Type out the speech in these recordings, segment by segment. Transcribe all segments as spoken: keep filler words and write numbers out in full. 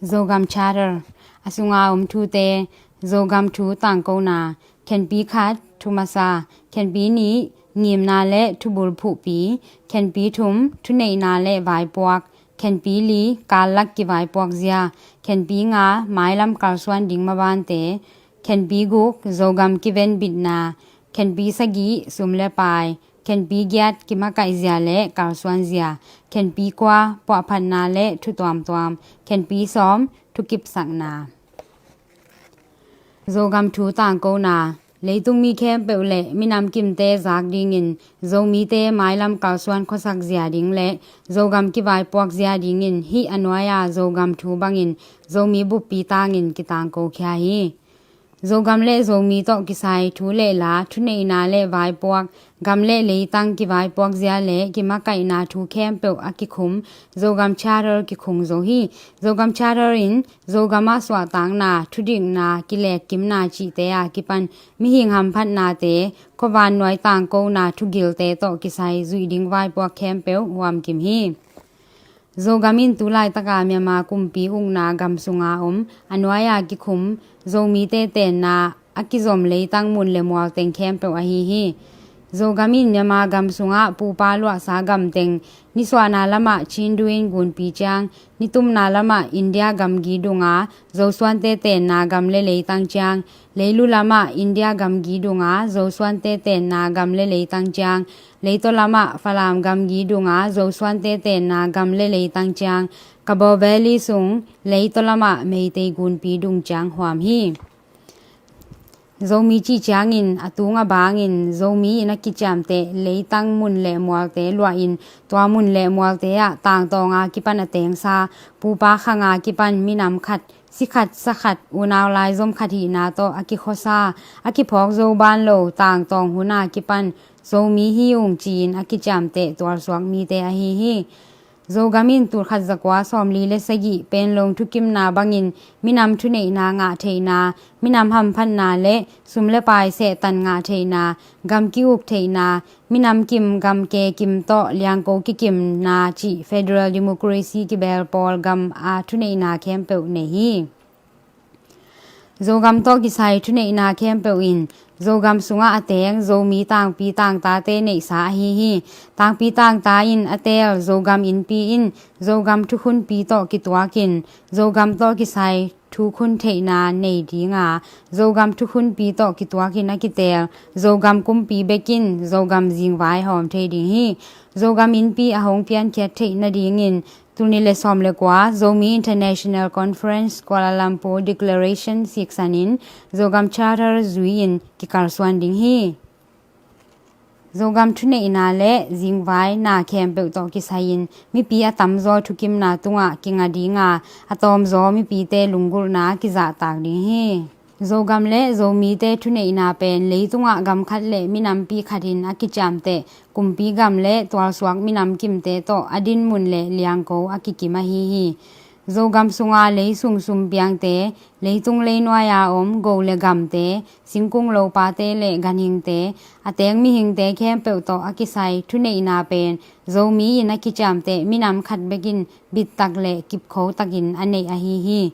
Zogam Charter, a sunga om thute. Zogam thu tangkona. Khenpi khat, thu masa. Khenpi nih, ngimna le thubul phuhpi. Khenpi thum, thuneihna le vaipuak. Khenpi li, kallak kivaipuak zia. Khenpi nga, mailam kalsuan ding mabante. Khenpi guk, Zogam kiven bitna. Khenpi sagih, sum le pai. Khenpi giat, kimakaih zia le kalsuan zia. Khenpi kua, puahphatna le thu tuamtuam. Khenpi sawm, thukipsakna. Zogam thu tangkona. Leitung mi khempeuh le minam kimte zak dingin Zomite mailam kalsuan khuasak zia ding le Zogam kivaipuak zia dingin hih a nuai-a Zogam thu bangin Zomi buppi tangin kitangko khia hi. Zogam le Zomi tawh kisai thu le la, thuneihna le vaipuak, gam le leitang kivaipuak zia le kimakaihna thu khempeuh a kikhum Zogam Charter kikhung zo hi. Zogam Charter in Zogam ah suahtakna, thudikna, kilekkimna cihte a kipan mihing hamphatnate, khuavannuai tangkona thugilte tawh kisai zuih ding vaipuak khempeuh huamkim hi. Zogam in tu laitaka Myanmar kumpi ukna gam sunga om a nuai-a kikhum Zomite tenna a kizom leitang mun le mual teng khempeuh ahi hi. Zogam in Myanmar gam sungah pupa luahsa gam teng, nisuahna lamah Chindu in gunpi ciang, nitumna lamah India gamgi dunga Zosuante tenna gam le leitang ciang, leilu lamah India gamgi dunga Zosuante tenna gam le leitang ciang, leitaw lamah Falam gamgi dunga Zosuante tenna gam le leitang ciang, Kabaw Valley sung leitaw lamah Meitei gunpi dung ciang huam hi. Zomi cih ciangin a tung a bangin Zomi in a kiciamteh leitang mun le mualte luahin tua mun le mualte ah tangtawnga kipan a tengsa, pupa khanga kipan minam khat, si khat, sa khat, unau laizom khat hihna tawh a kikhuasa, a kiphawk zo ban lo tangtawng huna kipan Zomi hi ung ci-in a kiciamteh tualsuak mite ahi hi. Zogam in tulkhat zakua sawmli le sagih Panglong thukimna bangin minam thuneihna ngah theihna, minam hamphatna le sum le pai sehtan ngah theihna, gam ki-uk theihna, minam kim gam ke kim tawh liangko kikimna cih federal democracy kibel pawl gam a thuneihna khempeuh nei hi. Zogam tawh kisai thuneihna khempeuh in Zogam sungah a teng Zomi tangpi tangtate neihsa ahi hi. Tangpi tangta in a teel Zogam innpi in Zogam thukhunpi tawh kituakin Zogam tawh kisai thukhun theihna nei dinga, Zogam thukhunpi tawh kituakin a kiteel Zogam kumpi bekin Zogam zingvai hawm thei ding hi. Zogam innpi a hong piankhiat theih nadingin tul nih le sawm le kua Zomi International Conference Kuala Lumpur Declaration siksanin Zogam Charter zui-in kikalsuan ding hi. Zogam thuneihna le zingvai na khempeuh tawh kisai-in mipi a tamzaw thukimna tungah kinga dinga, a tawmzaw mipite lunggulhna kizahtak ding hi. Zogam le Zomite thuneihna pen leitungah gam khat le minampi khat in a kiciamteh kumpi gam le tualsuak minam kimte tawh a dinmun le liangko a kikim ahi hi. Zogam sunga leisung sumpiangte, leitung leinuai-a om go le gamte, singkung lopate le ganhingte, a teng mihingte khempeuh tawh a kisai thuneihna pen Zomi in a kiciamteh minam khat bekin bittak le kipkhotakin a neih ahi hi.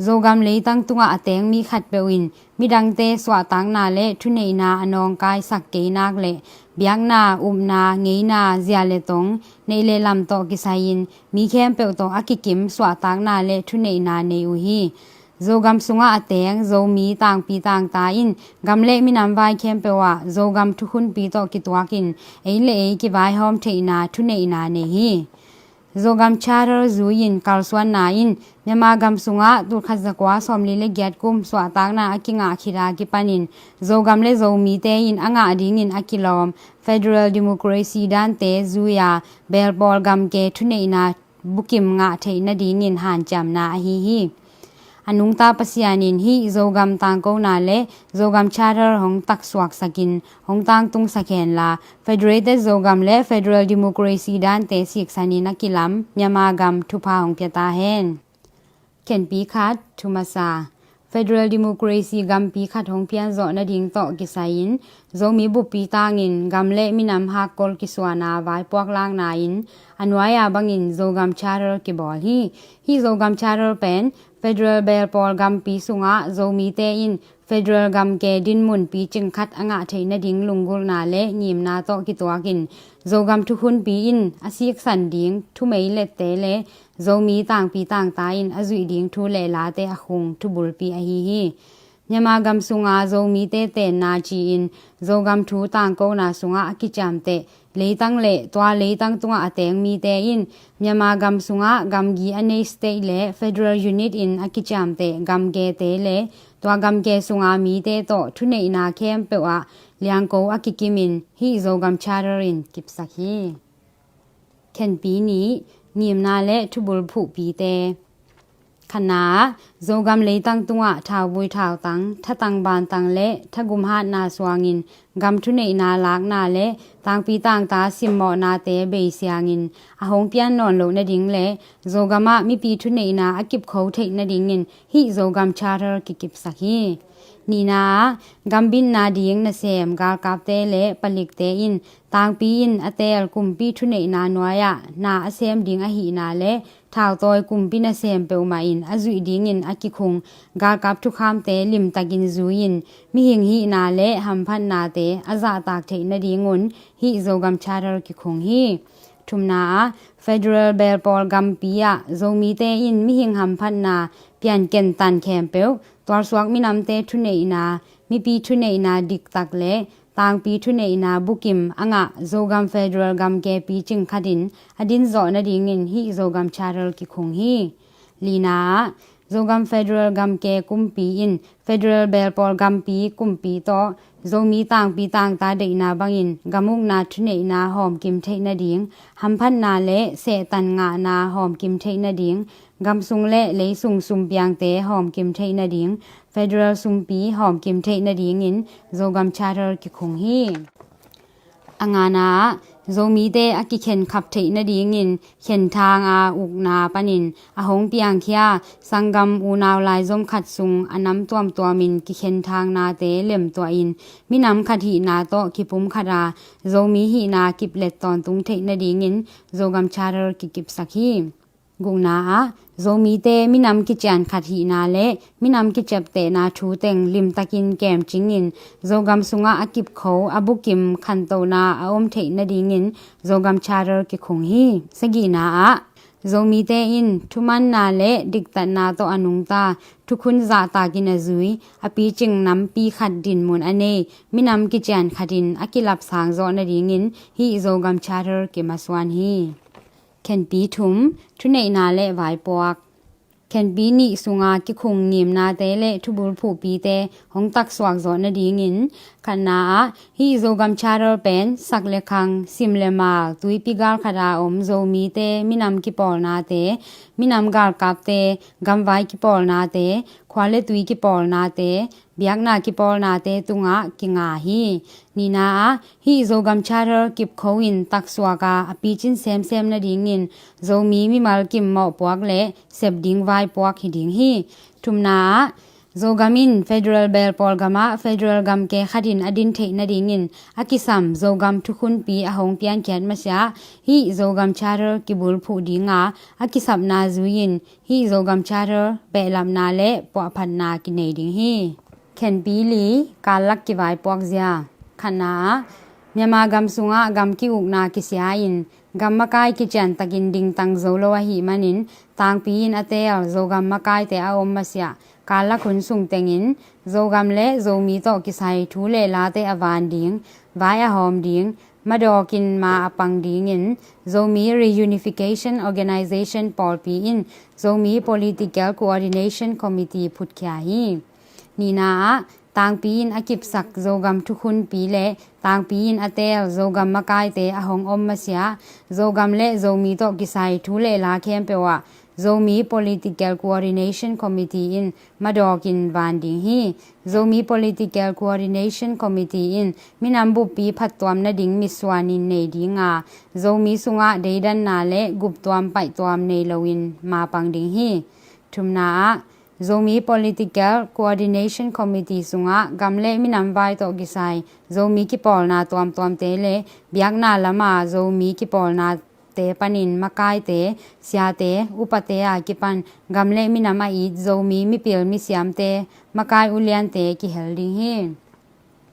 Zogam leitang tungah a teng mi khatpeuh in midangte suahtakna le thuneihna a nawngkaisak keinak le biakna, upna, ngeina, zia le tong, neih le lam tawh kisai-in mi khempeuh tawh a kikim suahtakna le thuneihna nei uh hi. Zogam sungah a teng Zomi tangpi tangta in gam le minam vai khempeuh ah Zogam thukhunpi tawh kituakin ei le ei kivaihawm theihna thuneihna nei hi. Zogam Charter zui-in kalsuanna in Myanmar gam sungah tulkhat zakua sawmli le giat kum suahtakna a kingah khit a kipanin Zogam le Zomite in a ngah dingin a kilawm federal democracy dante zui-a belpawl gamke thuneihna bukim ngah theih nadingin hanciamna ahi hi. A nungta Pasian in hih Zogam tangkona le Zogam Charter hong taksuaksakin hong tangtungsak henla, Federated Zogam le Federal Democracy dante siksanin a kilam Myanmar gam thupha hong pia ta hen. Khenpi khat, thu masa. Federal Democracy gampi khat hong pianzawh nading tawh kisai-in Zomi buppi tangin gam le minam hakkol kisuana vaipuak lakna in a nuai-a bangin Zogam Charter kibawl hi. Hih Zogam Charter pen federal belpawl gampi sungah Zomite in federal gamke dinmun picing khat a ngah theih nading lunggulhna le ngimna tawh kituakin Zogam thukhunpi in a siksan ding thumeilette le Zomi tangpi tangta in a zuih ding thu le late a khung thubulpi ahi hi. Myanmar gam sunga Zomite tenna ci-in Zogam thu tangkona sungah a kiciamteh leitang le tua leitang tungah a teng mite in Myanmar gam sungah gamgi a nei state le federal unit in a kiciamteh gamkete le tua gamke sunga mite tawh thuneihna khempeuh ah liangko a kikimin hih Zogam Charter in kipsak hi. Khenpi nih, ngimna le thubul phuhpite. Khatna ah, Zogam leitang tungah thauvui thautang, thatang bantang le thagum hatna suangin gam thuneihna lakna le tangpi tangta simmawhnate beisiangin a hong pian nawn loh nading le Zogam ah mipi thuneihna a kipkho theih nadingin hih Zogam Charter kikipsak hi. Nihna ah, gambitna ding nasem galkapte le palikte in tangpi in a teel kumpi thuneihna nuai-ah na a sem ding ahihna le thautawi kumpi nasem peuhmah in a zuih dingin a kikhung galkap thukhamte limtakin zui-in mihing hihna le hamphatnate a zahtak theih nadingun hih Zogam Charter kikhung hi. Thumna ah, federal belpawl gampi ah Zomite in mihing hamphatna pianken tan khempeuh tualsuak minamte thuneihna, mipi thuneihna diktak le tangpi thuneihna bukim a ngah Zogam federal gamke picing khatin a dinzawh nadingin hih Zogam Charter kikhung hi. Lina ah, Zogam federal gamke kumpi in federal belpawl gampi kumpi tawh Zomi tangpi tangta deihna bangin gamukna thuneihna hawmkim theih nading, hamphatna le sehtan ngahna hawmkim theih nading, gamsung le leisung sumpiangte hawmkim theih nading, federal sumpi hawmkim theih nadingin Zogam Charter kikhung hi. A ngana ah, Zomite a kikhenkhap theih nadingin khenthang a ukna panin a hong piangkhia sanggam unau laizom khat sung a nam tuamtuamin kikhenthangnate lemtuahin minam khat hihna tawh kipumkhat a Zomi hihna kiplet tawntung theih nadingin Zogam Charter kikipsak hi. Gukna ah, Zomite minam kician khat hihna le minam kiciaptehna thu teng limtakin kemcingin Zogam sungah a kipkho a bukim khantohna a om theih nadingin Zogam Charter kikhung hi. Sagihna ah, Zomite in thumanna le diktatna tawh a nungta thukhun zahtakin a zui a picing nampi khat dinmun a nei minam kician khatin a kilapsang zawh nadingin hih Zogam Charter kimasuan hi. Khenpi thum, thuneihna le vaipuak. Khenpi nih sunga kikhung ngimnate le thubul phuhpite hong taksuak zawh nadingin khatna ah hih Zogam Charter pen sak le khang, sim le mal, tuipi gal khata om Zomite minam kipawlnate, minam galkapte, gamvai kipawlnate, khua le tui kipawlnate, biakna kipawlnate tungah kinga hi. Nihna ah hih Zogam Charter kipkho in taksuak a a picin semsem nadingin Zomi mimal kim mawhpuak le sep ding vaipuak hi ding hi. Thumna ah Zogam in federal belpawl gamah federal gamke khatin a din theih nadingin a kisam Zogam thukhunpi a hong piankhiat masiah hih Zogam Charter kibulphuh dinga a kisapna zui-in hih Zogam Charter behlapna le puahphatna kinei ding hi. Khenpi li, kallak kivaipuak zia. Khatna ah Myanmar gam sungah gam ki-ukna kisia-in gam makai kiciantakin dingtang zo lo ahih manin tangpi in a teel Zogam makaite a om masiah kallak hun sung tengin Zogam le Zomi tawh kisai thu le late a van ding, vai a hawm ding, madawkin ma a pang dingin Zomi Reunification Organization pawlpi in Zomi Political Coordination Committee phutkhia hi. Nihna ah tangpi in a kipsak Zogam thukhunpi le tangpi in a teel Zogam makaite a hong om masiah Zogam le Zomi tawh kisai thu le la khempeuh ah Zomi Political Coordination Committee in madawkin van ding hi. Zomi Political Coordination Committee in minam buppi phattuam nading mitsuanin nei dinga Zomi sungah deidanna le guptuam paihtuam nei loin mapang ding hi. Thumna ah Zomi Political Coordination Committee sungah gam le minam vai tawh kisai Zomi kipawlna tuamtuamte le biakna lama Zomi kipawlnate panin makaite, siate, upate a kipan gam le minam a it Zomi mipil misiamte, makai uliante kihel ding hi.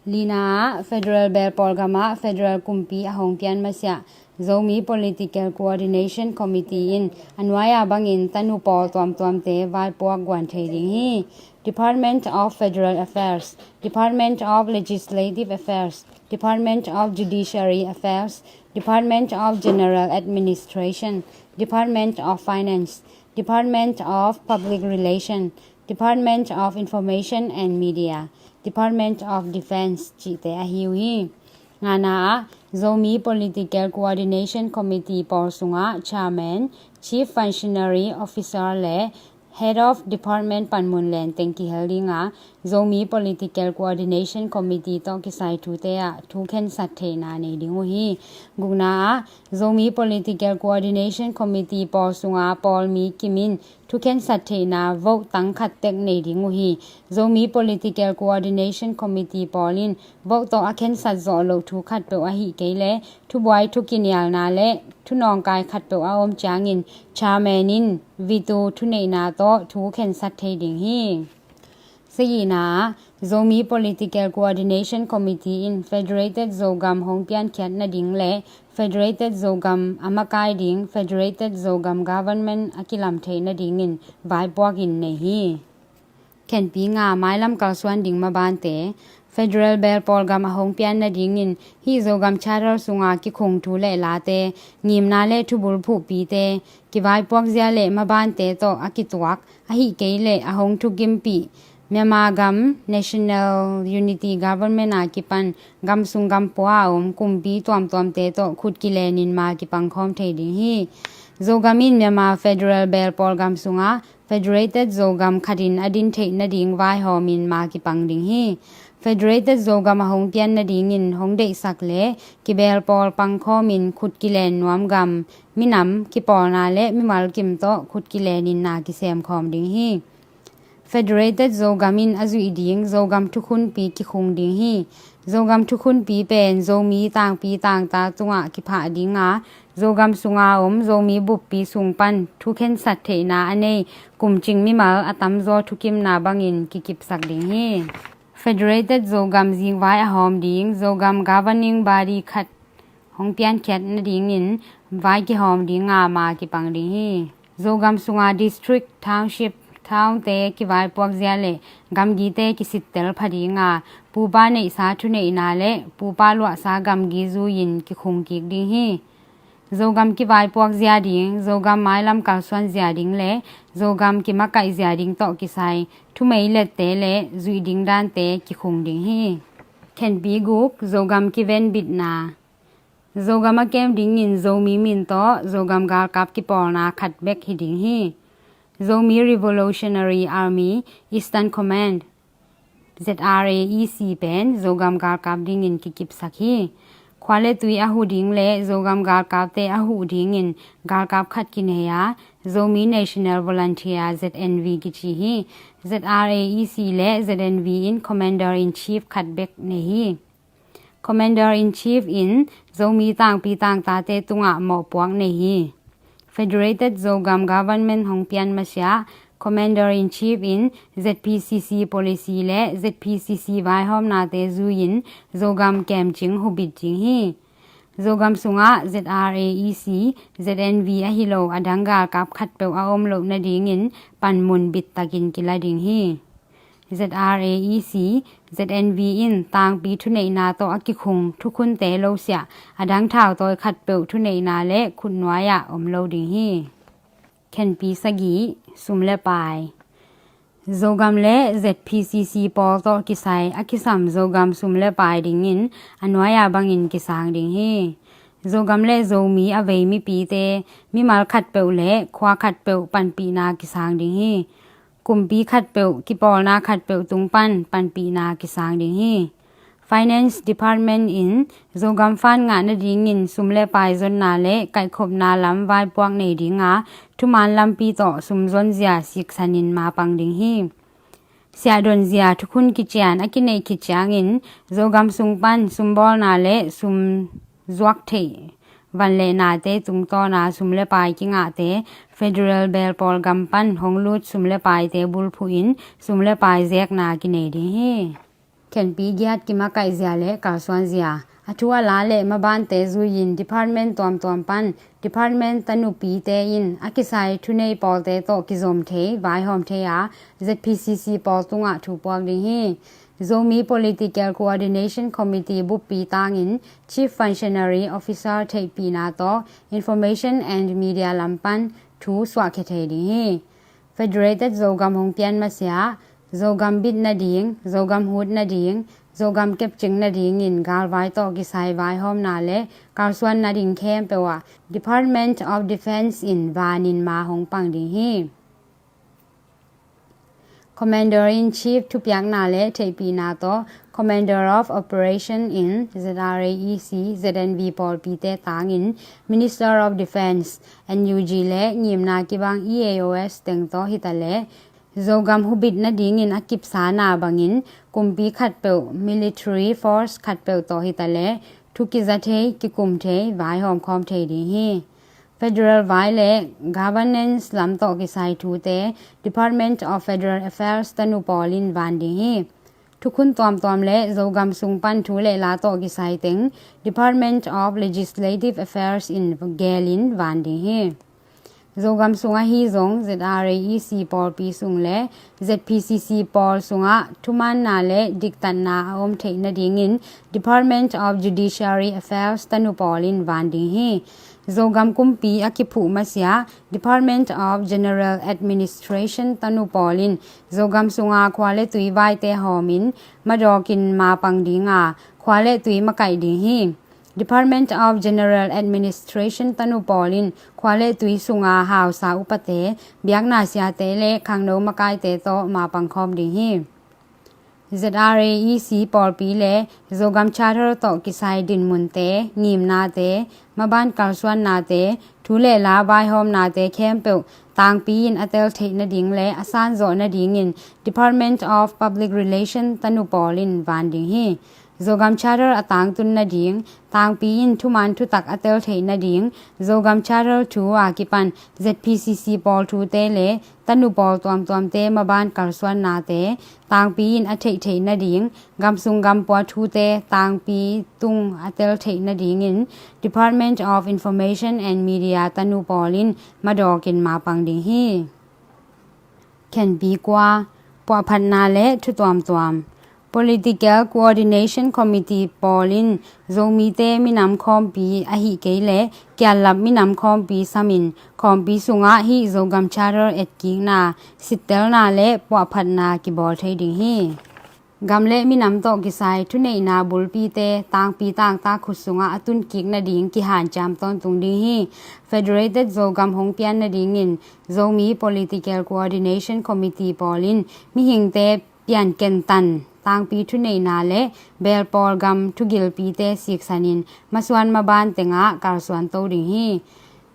Lina ah, Federal Belpawl gamah Federal kumpi a hong pian masiah Zomi Political Coordination Committee in a nuai-a bangin tanu pawl tuamtuamte vaipuak guan thei ding hi. Department of Federal Affairs, Department of Legislative Affairs, Department of Judiciary Affairs, Department of General Administration, Department of Finance, Department of Public Relation, Department of Information and Media, Department of Defense cihte ahi uh hi. Ngana ah, Zomi Political Coordination Committee pawl sungah Chairman, Chief Functionary Officer le Head of Department panmun lenteng kihel ding a, Zomi Political Coordination Committee tawh kisai thute ah thu khensat theihna nei ding uh hi. Gukna ah, Zomi Political Coordination Committee pawl sunga pawlmi kim in thu khensat theihna vote tang khat tek nei ding uh hi. Zomi Political Coordination Committee pawl in vote tawh a khensat zawh loh thu khatpeuh ahi kei le thubuai, thukinialna le thunawngkai khatpeuh a om ciangin Chairman in veto thuneihna tawh thu khensat thei ding hi. Sagihna ah, Zomi Political Coordination Committee in Federated Zogam hong piankhiat nading le Federated Zogam a makai ding Federated Zogam Government a kilam theih nadingin vaipuak in nei hi. Khenpi nga, mailam kalsuan ding mabante. Federal Belpawl gam a hong pian nadingin hih Zogam Charter sunga kikhung thu le late, ngimna le thubul phuhpite, kivaipuak zia le mabante tawh a kituak, ahi kei le a hong thukimpih Myanmar gam National Unity Government a kipan gam sung gam pua a om kumpi tuamtuamte tawh khut kilenin ma kipangkhawm thei ding hi. Zogam in Myanmar Federal Belpawl gam sunga Federated Zogam khatin a din theih nading vaihawmin ma kipang ding hi. Federated Zogam a hong pian nadingin hong deihsak le kibelpawl pangkhawmin khut kilen nuam gam, minam, kipawlna le mimal kim tawh khut kilenin na kisemkhawm ding hi. Federated Zogam in a zuih ding Zogam thukhunpi kikhung ding hi. Zogam thukhunpi pen Zomi tangpi tangta tungah kiphah ding a, Zogam sunga om Zomi buppi sung pan thu khensat theihna a nei kumcing mimal a tamzaw thukimna bangin kikipsak ding hi. Federated Zogam zingvai a hawm ding Zogam Governing Body khat hong piankhiat nadingin vai kihawm ding a ma kipang ding hi. Zogam sunga district, township, townte kivaipuak zia le gamgite kisittel pha ding a, pupa neihsa thuneihna le pupa luahsa gamgi zui-in kikhung kik ding hi. Zogam kivaipuak zia ding, Zogam mailam kalsuan zia ding le Zogam kimakaih zia ding tawh kisai thumei lette le zuih ding dante kikhung ding hi. Khenpi guk, Zogam kivenbitna. Zogam a kem dingin Zomi min tawh Zogam galkap kipawlna khat bek hi ding hi. Zomi Revolutionary Army Eastern Command, Z R A E C pen Zogam galkap dingin kikipsak hi. Khua le tui a huh ding le Zogam galkapte a huh dingin galkap khat kinei a, Zomi National Volunteer, Z N V kici hi. Z R A E C le Z N V in Commander in Chief khat bek nei hi. Commander in Chief in Zomi tangpi tangtate tungah mawhpuak nei hi. Federated Zogam Government hong pian masiah Commander in Chief in Z P C C policy le Z P C C vaihawmnate zui-in Zogam kemcing hubit ding hi. Zogam sungah Z R A E C, Z N V ahi lo a dang galkap khatpeuh a om loh nadingin panmun bittakin kila ding hi. Z R A E C, Z N V in tangpi thuneihna tawh a kikhung thukhunte lo siah a dang thautawi khatpeuh thuneihna le khutnuai-ah om lo ding hi. Khenpi sagih, sum le pai. Zogam le Z P C C pawl tawh kisai a kisam Zogam sum le pai dingin a nuai-a bangin kisang ding hi. Zogam le Zomi a vei mipite, mimal khatpeuh le khua khatpeuh panpihna kisang ding hi. Kumpi khatpeuh, kipawlna khatpeuh tung pan panpihna kisang ding hi. Finance Department in Zogam fund ngah nadingin sum le pai zonna le kaihkhopna lam vaipuak nei dinga thuman lampi tawh sum zonzia siksanin mapang ding hi. Siahdonzia thukhun kician a kineih khit ciangin Zogam sung pan sumbawlna le sum zuak theih van le nate tungtawna sum le pai kingahte federal belpawl gam pan hong lut sum le paite bulphuhin sum le pai zekna kinei ding hi. Khenpi giat kimakaihzia le kalsuanzia. A thu a la le mabante zuiin department tuamtuam pan department tanupite in a kisai thunei pawlte tawh kizom thei, vaihawm thei a, Z P C C pawl tungah thu puak ding hi. Zomi Political Coordination Committee buppi tangin Chief Functionary Officer theihpihna tawh Information and Media lam pan thu suahkhia thei ding hi. Federated Zogam hong pian masiah, Zogam bit nading, Zogam hut nading, Zogam kepcing nadingin galvai tawh kisai vaihawmna le kalsuan nading khempeuh ah Department of Defence in vanin ma hong pang ding hi. Commander in Chief thupiakna le theihpihna tawh Commander of Operation in Z R A E C, Z N V pawlpite tangin Minister of Defence, N U G le ngimna kibang E A O S teng tawh hitaleh Zogam hubit nadingin a kipsana bangin kumpi khatpeuh, military force khatpeuh tawh hitaleh thu kiza thei, kikum thei, vaihawm khawm thei ding hi. Federal vai le governance lam tawh kisai thute Department of Federal Affairs tanu pawlin van ding hi. Thukhun tuamtuam le Zogam sung pan thu le la tawh kisai teng Department of Legislative Affairs in gelin van ding hi. Zogam sung ahi zong Z R A E C pawlpi sung le Z P C C pawl sungah thumaanna le diktatna a om theih nadingin Department of Judiciary Affairs tanu pawlin van ding hi. Zogam kumpi a kiphuh masiah Department of General Administration tanu pawlin Zogam sunga khua le tui vaite hawmin madawkin mapang dinga khua le tui makaih ding hi. Department of General Administration tanu pawlin khua le tui sunga hausa upate, biakna siate le khangno makaite tawh mapang khawm ding hi. Z R A E C pawlpi le Zogam Charter tawh kisai dinmunte, ngimnate, maban kalsuannate, thu le la vaihawmnate khempeuh tangpi in a tel theih nading le a sanzawh nadingin Department of Public Relation tanu pawlin van ding hi. Zogam Charter a tangtun nading, tangpi in thuman thutak a tel theih nading, Zogam Charter thu a kipan Z P C C pawl thute le tanu pawl tuamtuamte maban kalsuannate tangpi in a theih theih nading, gamsung gampua thute tangpi tung a tel theih nadingin Department of Information and Media tanu pawlin madawkin mapang ding hi. Khenpi kua, puahphatna le thu tuamtuam. Political Coordination Committee pawlin Zomite minam khawmpi ahi kei le kiallap minam khawmpi samin khawmpi sungah hih Zogam Charter etkikna, sittelna le puahphatna kibawl thei ding hi. Gam le minam tawh kisai thuneihna bulpite tangpi tangtak khut sungah a tunkik nading kihanciam tawntung ding hi. Federated Zogam hong pian nadingin Zomi Political Coordination Committee pawlin mihingte piankentan tangpi thuneihna le belpawl gam thugilpite siksanin masuan maban tengah kalsuan to ding hi.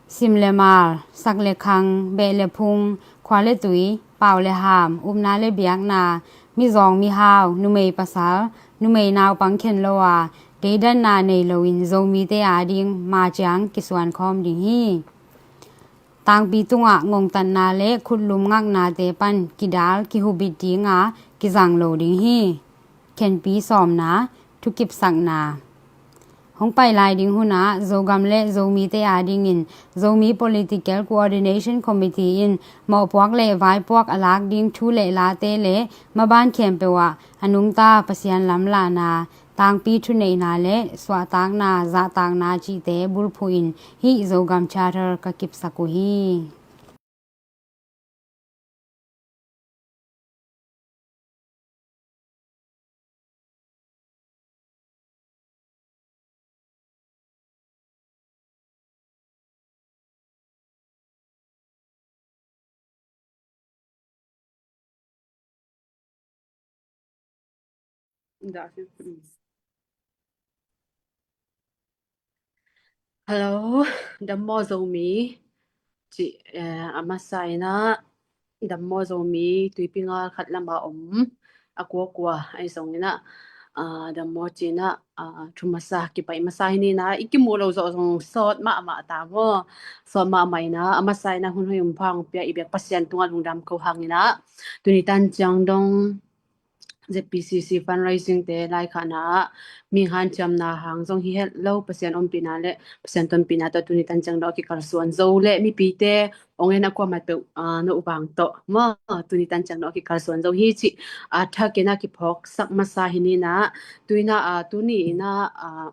Sim le mal, sak le khang, beh le phung, khua le tui, pau le ham, upna le biakna, mizawng mihau, numei pasal, numei naupang khen lo a, deidanna nei loin Zomite ading maciang kisuan khawm ding hi. Tangpi tungah ngongtatna le khutlum ngaknate pan kidal kihubit dinga kizang lo ding hi. Khenpi sawmna, thukipsakna. Hong pai lai ding hunah Zogam le Zomite adingin Zomi Political Coordination Committee in mawhpuak le vaipuak a lak ding thu le late le maban khempeuh ah a nungta Pasian lamlahna, tangpi thuneihna le suahtakna, zahtakna cihte bulphuhin hih Zogam Charter ka kipsak uh hi. Hello, dammaw Zomi. Ci, eh, a masa inah dammaw Zomi tuipi ngal khat lama om a kuakua ahi zong inah, ah, dammaw ci inah, ah, thu masa kipaih masa hi ninah i kimu lo zawh zong sawt mahmah ta maw? Sawt mahmah inah a masa inah hun hoi um pha hong pia i biak Pasian tungah lungdam ko hang inah tuni tan ciang dong Z P C C fundraising te laikhakna ah mi hanciamna hang zong hi het lo, Pasian ompihna le Pasian tonpihna tawh tuni tan ciang dong a kikalsuan zo le mipite ong en a kuamat peuh, ah, no vang tawh maw, tuni tan ciang dong a kikalsuan zo hi cih, ah, thakin a kiphawksak masa hi ninah, tu inah, ah, tuni inah, ah,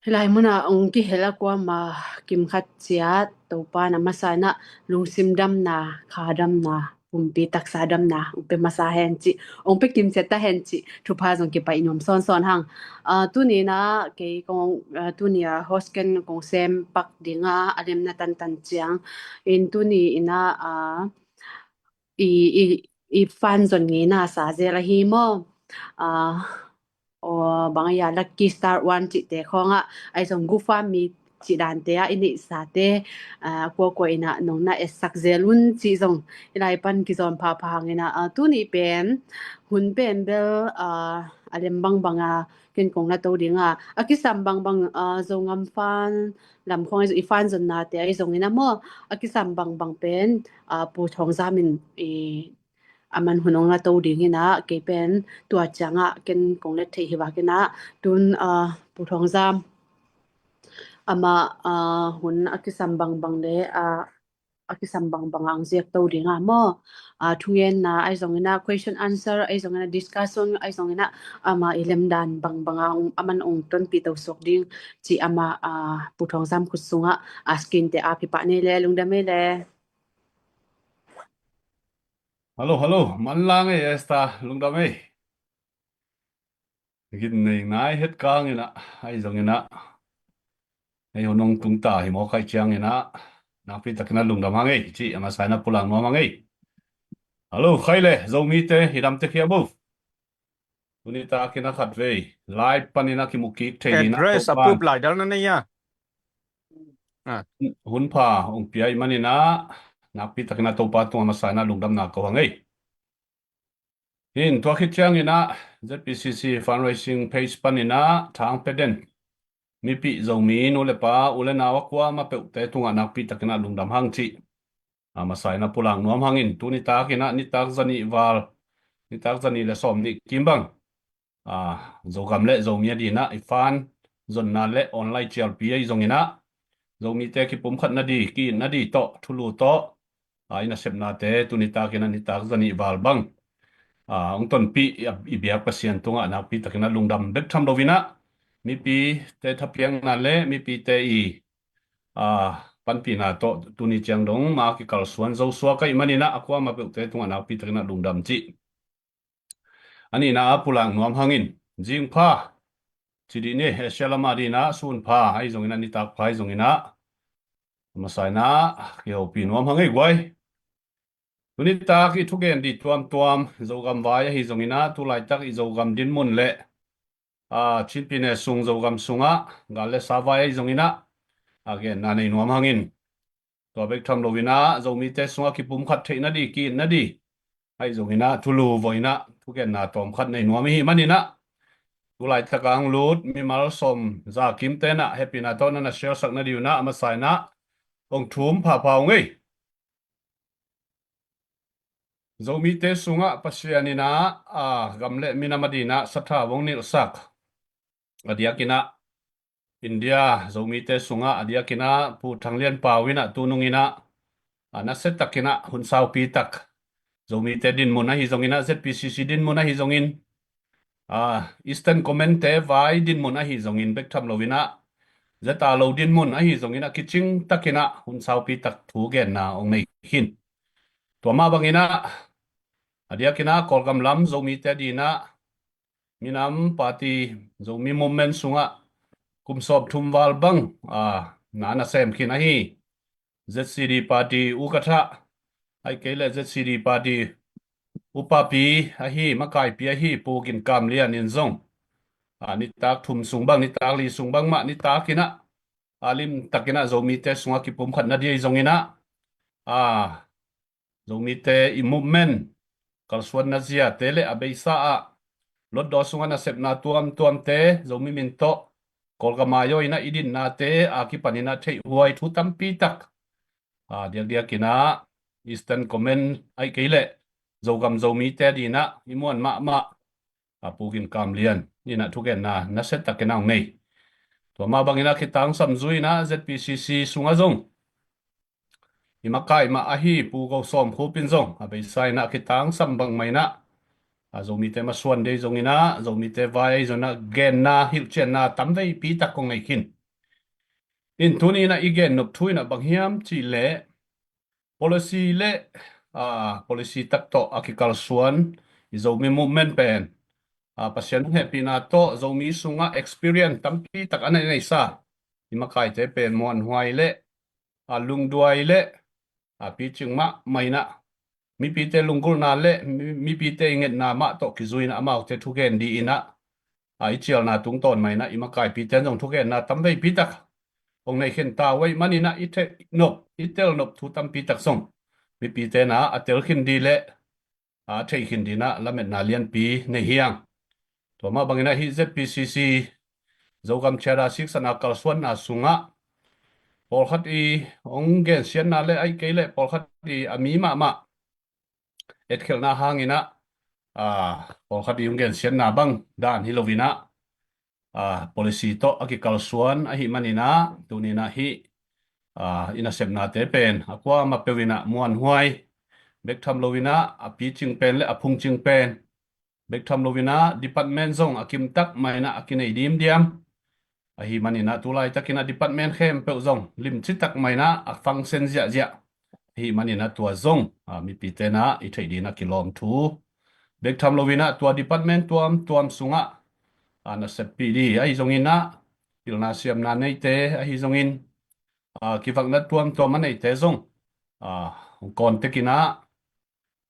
hih lai munah ong kihel a kuama kim khat ciat Topa na masa inah lungsim damna, kha damna, pumpi taksa damna ong pe masa hen cih, ong pe kim ciat ta hen cih thupha zong kipaih nuam sawnsawn hang. Ah, tuni inah kei kong, ah, tuni a host ken kong sem pak dinga a lemna tantan ciang in tuni inah, ah, i, i, i fan zon ngei na sa zel ahi maw? Ah, aw, bang a ya Lucky Star One cihte khawngah ahi zong GoFundMe cih dante ah i neihsate, ah, kuakua inah nong na etsak zel un cih zong i lai pan kizawn phapha hang inah, ah, tuni pen hun pen bel, ah, a lem bangbang a ken kong na to ding a, a kisam bangbang, ah, Zongam fan lam khawng i fan zonnate ahi zong inah maw, a kisam bangbang pen, ah, Pu Thawng Zam in i a man hun ong la to ding inah kei pen tua ciangah ken kong let theih hi vak inah tun, ah, Pu Thawng Zam amah, ah, hun a kisam bangbang le, ah, a kisam bangbang a ong ziak to ding a maw? Ah, thungenna ahi zong inah, question answer ahi zong inah, discussion ahi zong inah, amah i lemdan bangbang a ong, a man ong tonpih to suak ding cih amah, ah, Pu Thawng Zam khut sungah, ah, screen te a ap hi pah ni le, lungdam ei le. Hello, hello. Manlang ei, Esther. Lungdam ei. Gin nei nai het kang inah, ahi zong inah, ei hun ong tung ta hi mawk ahih ciang inah nakpi takin a lungdam hang ei cih a masa inah pulak nuam hang ei. Hello, khai le, Zomite, i dam tek hiam uh? Tuni takin a khatvei lai panin a kimu kik thei ding a, address a Topa pup lai dal na nei a. Ah. Hun pha ong pia i man inah nakpi takin a Topa tungah a masa inah lungdamna ko hang ei. Hin tua khit ciang inah Z P C C fundraising page pan inah thang pe den mipi Zomi nu le pa, u le nau a kuama peuhte tungah nakpi takin a lungdam hang cih a masa inah pulak nuam hangin, tuni takin ah nitak zanih val, nitak zanih le sawmnih kim bang, ah, Zogam le Zomi a dinah i fan zonna le online cialpi ahi zong inah Zomite kipumkhat nadi, ki-it nadi tawh, thulu tawh, ah, i nasepnate tuni takin ah nitak zanih val bang, ah, ong tonpih i, i biak Pasian tungah nakpi takin ah lungdam bek tham lo inah mipite thapiakna le mipite i, ah, panpihna tawh tuni ciang dong ma kikalsuan zo suak ahih man inah a kuama peuhte tungah nakpi takin ah lungdam cih a nihna ah pulak nuam hangin, zing pha ci dih ni, Asia lam a dinah sun pha ahi zong inah, nitak pha ahi zong inah a masa inah kihopih nuam hang ei guai. Tuni tak i thugen dih tuamtuam Zogam vai ahi zong inah, tu laitak i Zogam dinmun le, ah, Chin pyine sung Zogam sungah gal le sa vai ahi zong inah a genna nei nuam hangin, tua bek tham lo inah Zomite sungah kipumkhat theih nadi, ki-it nadi ahi zong inah thulu vawi inah thugenna tawmkhat nei nuam i hih man inah, tu laitak a hong lut mimal sawm za kimte inah hehpihna tawh na na share sak nadi uh inah a masa inah ong thum phapha ung ei. Zomite sungah Pasian inah, ah, gam le minam a dinah sathau ong nilhsak, a diak inah India Zomite sungah a diak inah Pu Thang Lian Pau inah tunung inah, ah, nasia tak inah hun saupi tak Zomite dinmun ahi zong inah, Z P C C dinmun ahi zongin, ah, Eastern Command te vai dinmun ahi zongin bek tham lo inah, zeta lo dinmun ahi zong inah kicing tak inah hun saupi tak thugenna ong nei khin. Tua mah bang inah a diak inah Kawlgam lam Zomite dinah minam party, Zomi movement sungah kum sawmthum val bang, ah, na na sem khin ahi Z C D party ukatha, ahih kei le Z C D party upapi ahi, makaipi ahi Pu Gin Kam Lian in zong a, nitak thum sung bang, nitak li sung bang mah, nitak in ah, a, limtak in ah Zomite sungah kipumkhat nading ahi zongin ah, a, Zomite i movement, kalsuanna ziate le a beisa ah Hlutdaw sungah nasepna tuamtuamte, Zomi min tawh Kawlgam ah i dinna te a kipan in ah theihhuai thu tampi tak, a, diakdiak in ah Eastern Command ahih kei leh Zogam Zomite ading ah i muan mahmah, a, Pu Gin Kam Lian in ah thugenna nasia tak in ah hong nei. Tua mah bangin ah kitangsam zui in ah Z P C C sungah zong i makai mah ahi Pu Go Sawm Khup in zong a beisa in ah kitangsam bangmah in ah, a, Zomite masuan ding ahi zongin ah, Zomite vai ahi zongin ah genna, hilhcianna tamveipi tak kong nei khin. In tuni in ah i gen nop thu in ah bang hiam cih leh, policy le, a, policy tak tawh a kikalsuan i Zomi movement pen, a, Pasian hehpihna tawh Zomi sungah experience tampi tak a na neisa i makaite pen muanhuai le, a, lungduai le, a, picing mahmah in ah, mipite lunggulhna le mi-, mipite i ngetna mah tawh kizui in ah amaute thugen ding in ah, a, i cialna tungtawn mah in ah i makaipite in zong thugenna tamveipi tak hong nei khin ta uh ahih manin ah i theih nop, i tel nop thu tampi tak zong mipite in ah a tel khin ding le, a, a theih khin ding in ah lametna lianpi nei hi hang. Tua mah bangin ah hih Z P C C Zogam Charter siksakna kalsuanna sungah pawlkhat i hong gensiatna le ahih kei leh pawlkhat i a mi mahmah etkhelhna hangin ah, a, pawlkhat i hong gensiatna bang dan hi lo in ah, a, policy tawh a kikalsuan ahih manin ah tuni in ah hih, a, i nasepnate pen a kuamah peuh in ah muanhuai, bek tham lo in ah a picing pen le a phungcing pen bek tham lo in ah department zong a kimtak mah in ah a kinei dimdiam ahih manin ah tu laitak in ah department khempeuh zong limci tak mah in ah a function ziahziah ahih manin ah tua zong, a, mipite in ah i theih ding in ah kilawm thu, bek tham lo in ah tua department tuamtuam sungah, a, naseppih ding ahi zongin ah, pilna siamna neite ahi zongin, a, kivakna tuamtuam a neite zong, a, hong contact in ah,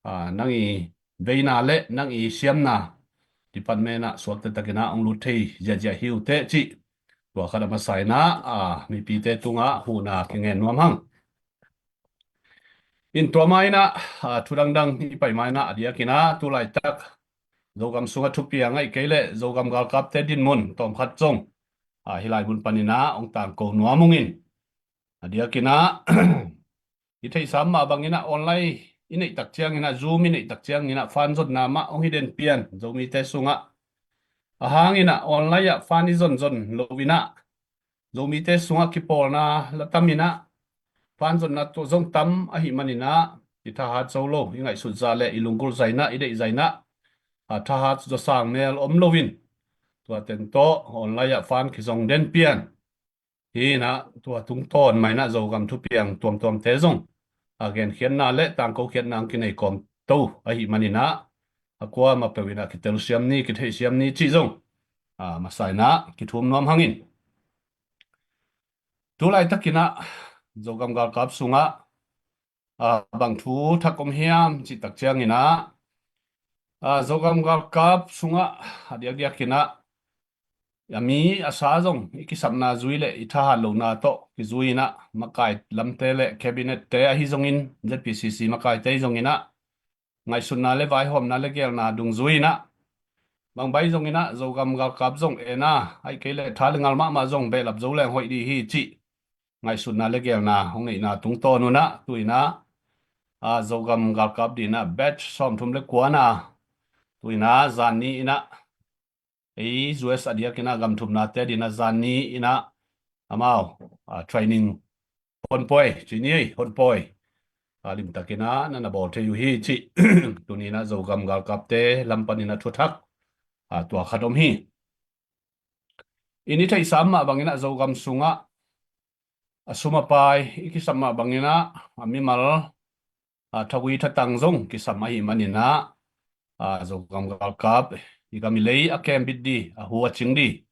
a, nang i veina le nang i siamna department ah suakta tak in ah hong lut thei ziahziah hi uh teh cih tua khat a masa in ah, a, mipite tungah huhna kingen nuam hang. In tua mah in ah, a, thu dangdang i pai mah in ah a diak in ah tu laitak Zogam sungah thupiang ahih kei leh Zogam galkapte dinmun tawmkhat zong, a, hih lai mun pan in ah hong tangko nuam ung in. A diak in ah i theihsa mah bangin ah online i neih tak ciangin ah, Zoom i neih tak ciangin ah fan zonna mah hong hi den pian Zomite sungah. A hangin ah online ah fan i zonzon lo in ah Zomite sungah kipawlna la tam in ah fan zonna tawh zong tam ahih manin ah i thahat zo lo, i ngaihsut zah le i lunggulh zah in ah, i deih zah in ah, a, thahat zawsang mel om lo in tua teng tawh online ah fan kizong den pian. Hi in ah tua tungtawn mah in ah Zogam thupiang tuamtuamte zong, a, genkhiatna le tangkokhiatna hong kinei kawm to ahih manin ah a kuamah peuh in ah kitelsiam ni, kitheihsiam ni cih zong, a, masa in ah kithum nuam hang in. Tu laitak in ah Zogam galkap sungah, a, bang thu thak om hiam cih tak ciangin ah, a, Zogam galkap sungah a diakdiak in ah a mi a sa zong i kisapna zui le i thahat lohna tawh kizui in ah makai lamte le cabinet te ahi zongin Z P C C makaite ahi zongin ah ngaihsutna le vaihawmna le geelna dungzui in ah bang bai zongin ah Zogam galkap zong en a, ahih kei leh tha le ngal mahmah zong behlap zo leng hoih ding hi cih ngaihsutna le geelna hong neihna tungtawn un ah tu in ah, a, Zogam galkap ding in ah batch sawmthum le kuana tu in ah zan ni in ah ei U S a diak in ah gam thumnate ding in ah zan ni in ah amau, a, training honpawi, ci ni ei, honpawi, a, limtak in ah na na bawl thei uh hi cih tuni in ah Zogam galkapte lam pan in ah thuthak, a, tua khat om hi. In i theihsa mah bangin ah Zogam sungah a sum a pai i kisam mah bangin ah a mimal, a, thagui thatang zong kisam ahih manin ah, a, Zogam galkap i gam i lei a kembit ding, a hu a cing ding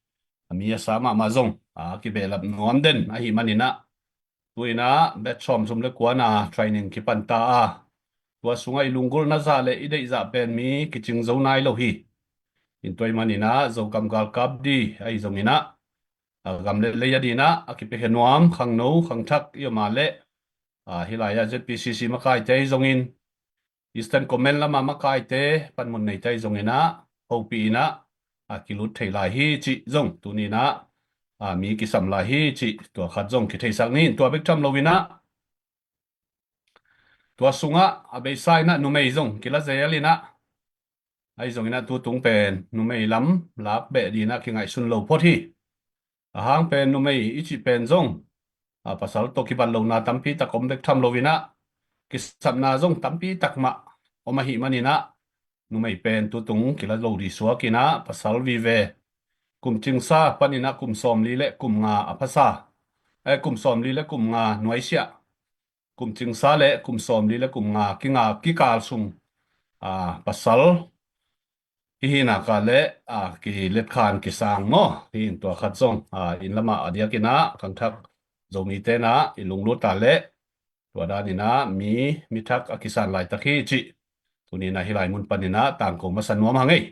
a mi a sa mahmah zong, a, kibehlap nuam den ahih manin ah tu in ah batch sawmthum le kuana training kipan ta a, tua sungah i lunggulhna zah le i deih zah pen mi kicing zo nai lo hi. In tua ahih manin ah Zogam galkap di ahi zongin ah, a, gam le lei a dingin ah a kipiakhia nuam khangno khangthak i om a leh, a, hih lai-ah Z P C C makaite ahi zongin, Eastern Command lam a makaite panmun neite ahi zongin ah hopih in ah, a, kilut thei lai hi cih zong tuni-in ah, a, mi kisam lai hi cih tua khat zong kitheisak ni. Tua bek tham loin ah, tua sungah a beisa in ah numei zong kila zel in ah, ahi zongin ah tutung pen numei lam lak beh dingin ah kingaihsun lo phot hi. A hang pen numei i cih pen zong, a, pasal tawh kibat lohna tampi tak om bek tham loin ah, kisapna zong tampi tak mah om ahih manin ah, numei pen tutung kila lo ding suak in ah, pasal vive, kum cingsa panin ah kum sawmli le kum nga a phasa, eh, kum sawmli le kum nga nuaisiah, kum cingsa le kum sawmli le kum nga kinga kikal sung, a, pasal hi hi nak leh, a, kiletkhan kisang maw? Hi in tua khat zong, a, inn lam ah a diakin ah khangthak Zomite in ah i lunglut a leh, tua danin ah mi, mi thak a kisan laitak hi cih tuni-in ah hih lai mun panin ah tangko masa nuam hang ei.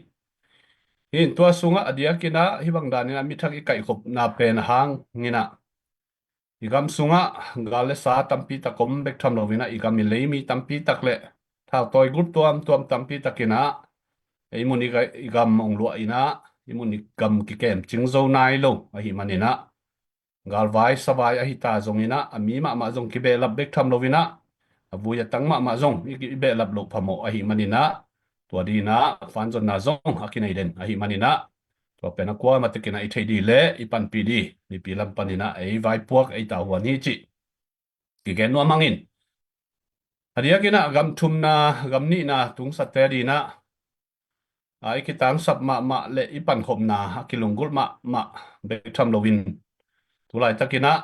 Hi in tua sungah a diakin ah hih bang danin ah mi thak i kaihkhopna pen a hang in ah, i gam sungah gal le sa tampi tak om bek tham loin ah, i gam i lei mi tampi tak le thautawi group tuamtuam tampi tak in ah, ei mun i ga-, i gam hong luah in ah, i mun i gam kikem cing zo nai lo ahih manin ah, galvai savai ahi ta zongin ah, a mi mahmah zong kibehlap bek tham loin ah, a vui a tang mahmah zong i, i behlap loh phamawh ahih manin ah, tua dingin ah fanzonna zong a kinei den ahih manin ah, tua pen a kuamah takin ah i theih ding le i panpih ding, mipi lam panin ah ei vaipuak ei tavuan hi cih kigen nuam hang in. A diakin ah gam thumna, gam nihna tungsate dingin ah, a, i kitangsap mahmah le i pankhopna a kilunggulh mahmah bek tham loin, tu laitakin ah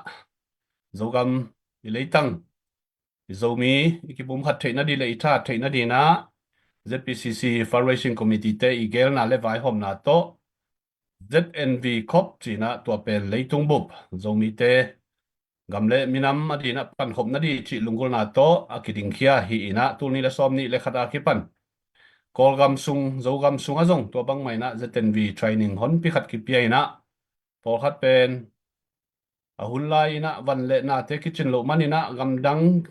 Zogam i leitang i Zomi i kipumkhat theih nading le i thahat theih nadingin ah Z P C C Fundraising Committee-te i gelna le vaihawmna tawh Z N V Corp ci-in ah, tua pen leitung bup Zomite gam le minam a dingin ah pankhop nading cih lunggulhna tawh a kidingkhia hi in ah, tul nih le sawmnih le khat a kipan Kawlgam sung, Zogam sungah zong tua bangmah in ah Z N V training honpi khat kipia in ah, pawlkhat pen a hun lai-in ah van le nate kicin loh manin ah gamdang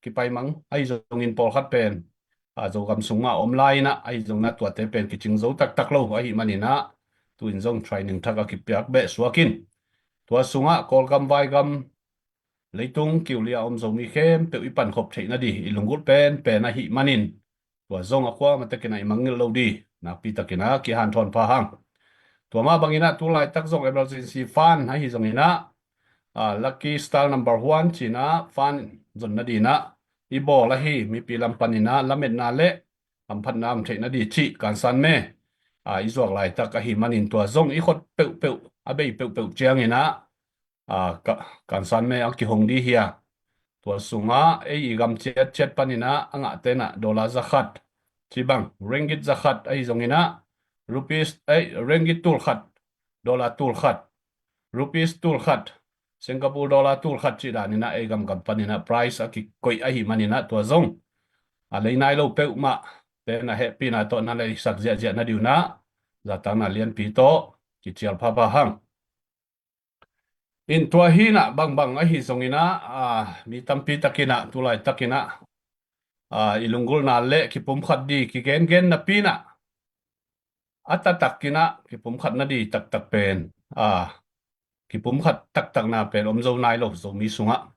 kipai mang ahi zongin, pawlkhat pen, a, Zogam sung mah a om lai-in ah, ahi zongin ah tuate pen kicing zo taktak lo ahih manin ah, tu-in zong training thak a kipiak beh suak in, tua sungah Kawlgam, Vaigam, leitung kiulia a om Zomi khempeuh i pankhop theih nading i lunggulh penpen ahih manin, tua zong a kuamah takin ah i mangngilh lo ding nakpi takin ah kihanthawn pha hang. Tua mah bangin ah tu laitak zong emergency fund ahi zongin ah, a, Lucky Star number one ci-in ah fund zon nadingin ah i bawl ahi, mipi lam panin ah lametna le hamphatna om theih nading cih kansan me, a, i zuak laitak ahih manin, tua zong i khot peuhpeuh, a bei peuhpeuh ciangin ah, a, ka-, kansan me a kihong ding hi a, tua sungah ei i gam ciatciat panin ah a ngahte in ah dollar zakhat, ci bang ringgit zakhat ahi zongin ah, rupees, ei, ringgit tulkhat, dollar tulkhat, rupees tulkhat, Singapore dollar tulkhat cih danin ah ei gamgam panin ah prize a kikoih ahih manin ah, tua zong a lei nai lo peuhmah te in ah hehpihna tawh na leisak ziahziah nading un ah, zatakna lianpi tawh kicial phapha hang. In tua hi in ah, bangbang ahi zongin ah, a, mi tampi takin ah tu laitakin ah, a, i lunggulhna le kipumkhat ding kigengen napi in ah, a taktakin ah kipumkhat nading taktak pen, a, kipumkhat taktakna pen om zo nai lo Zomi sungah.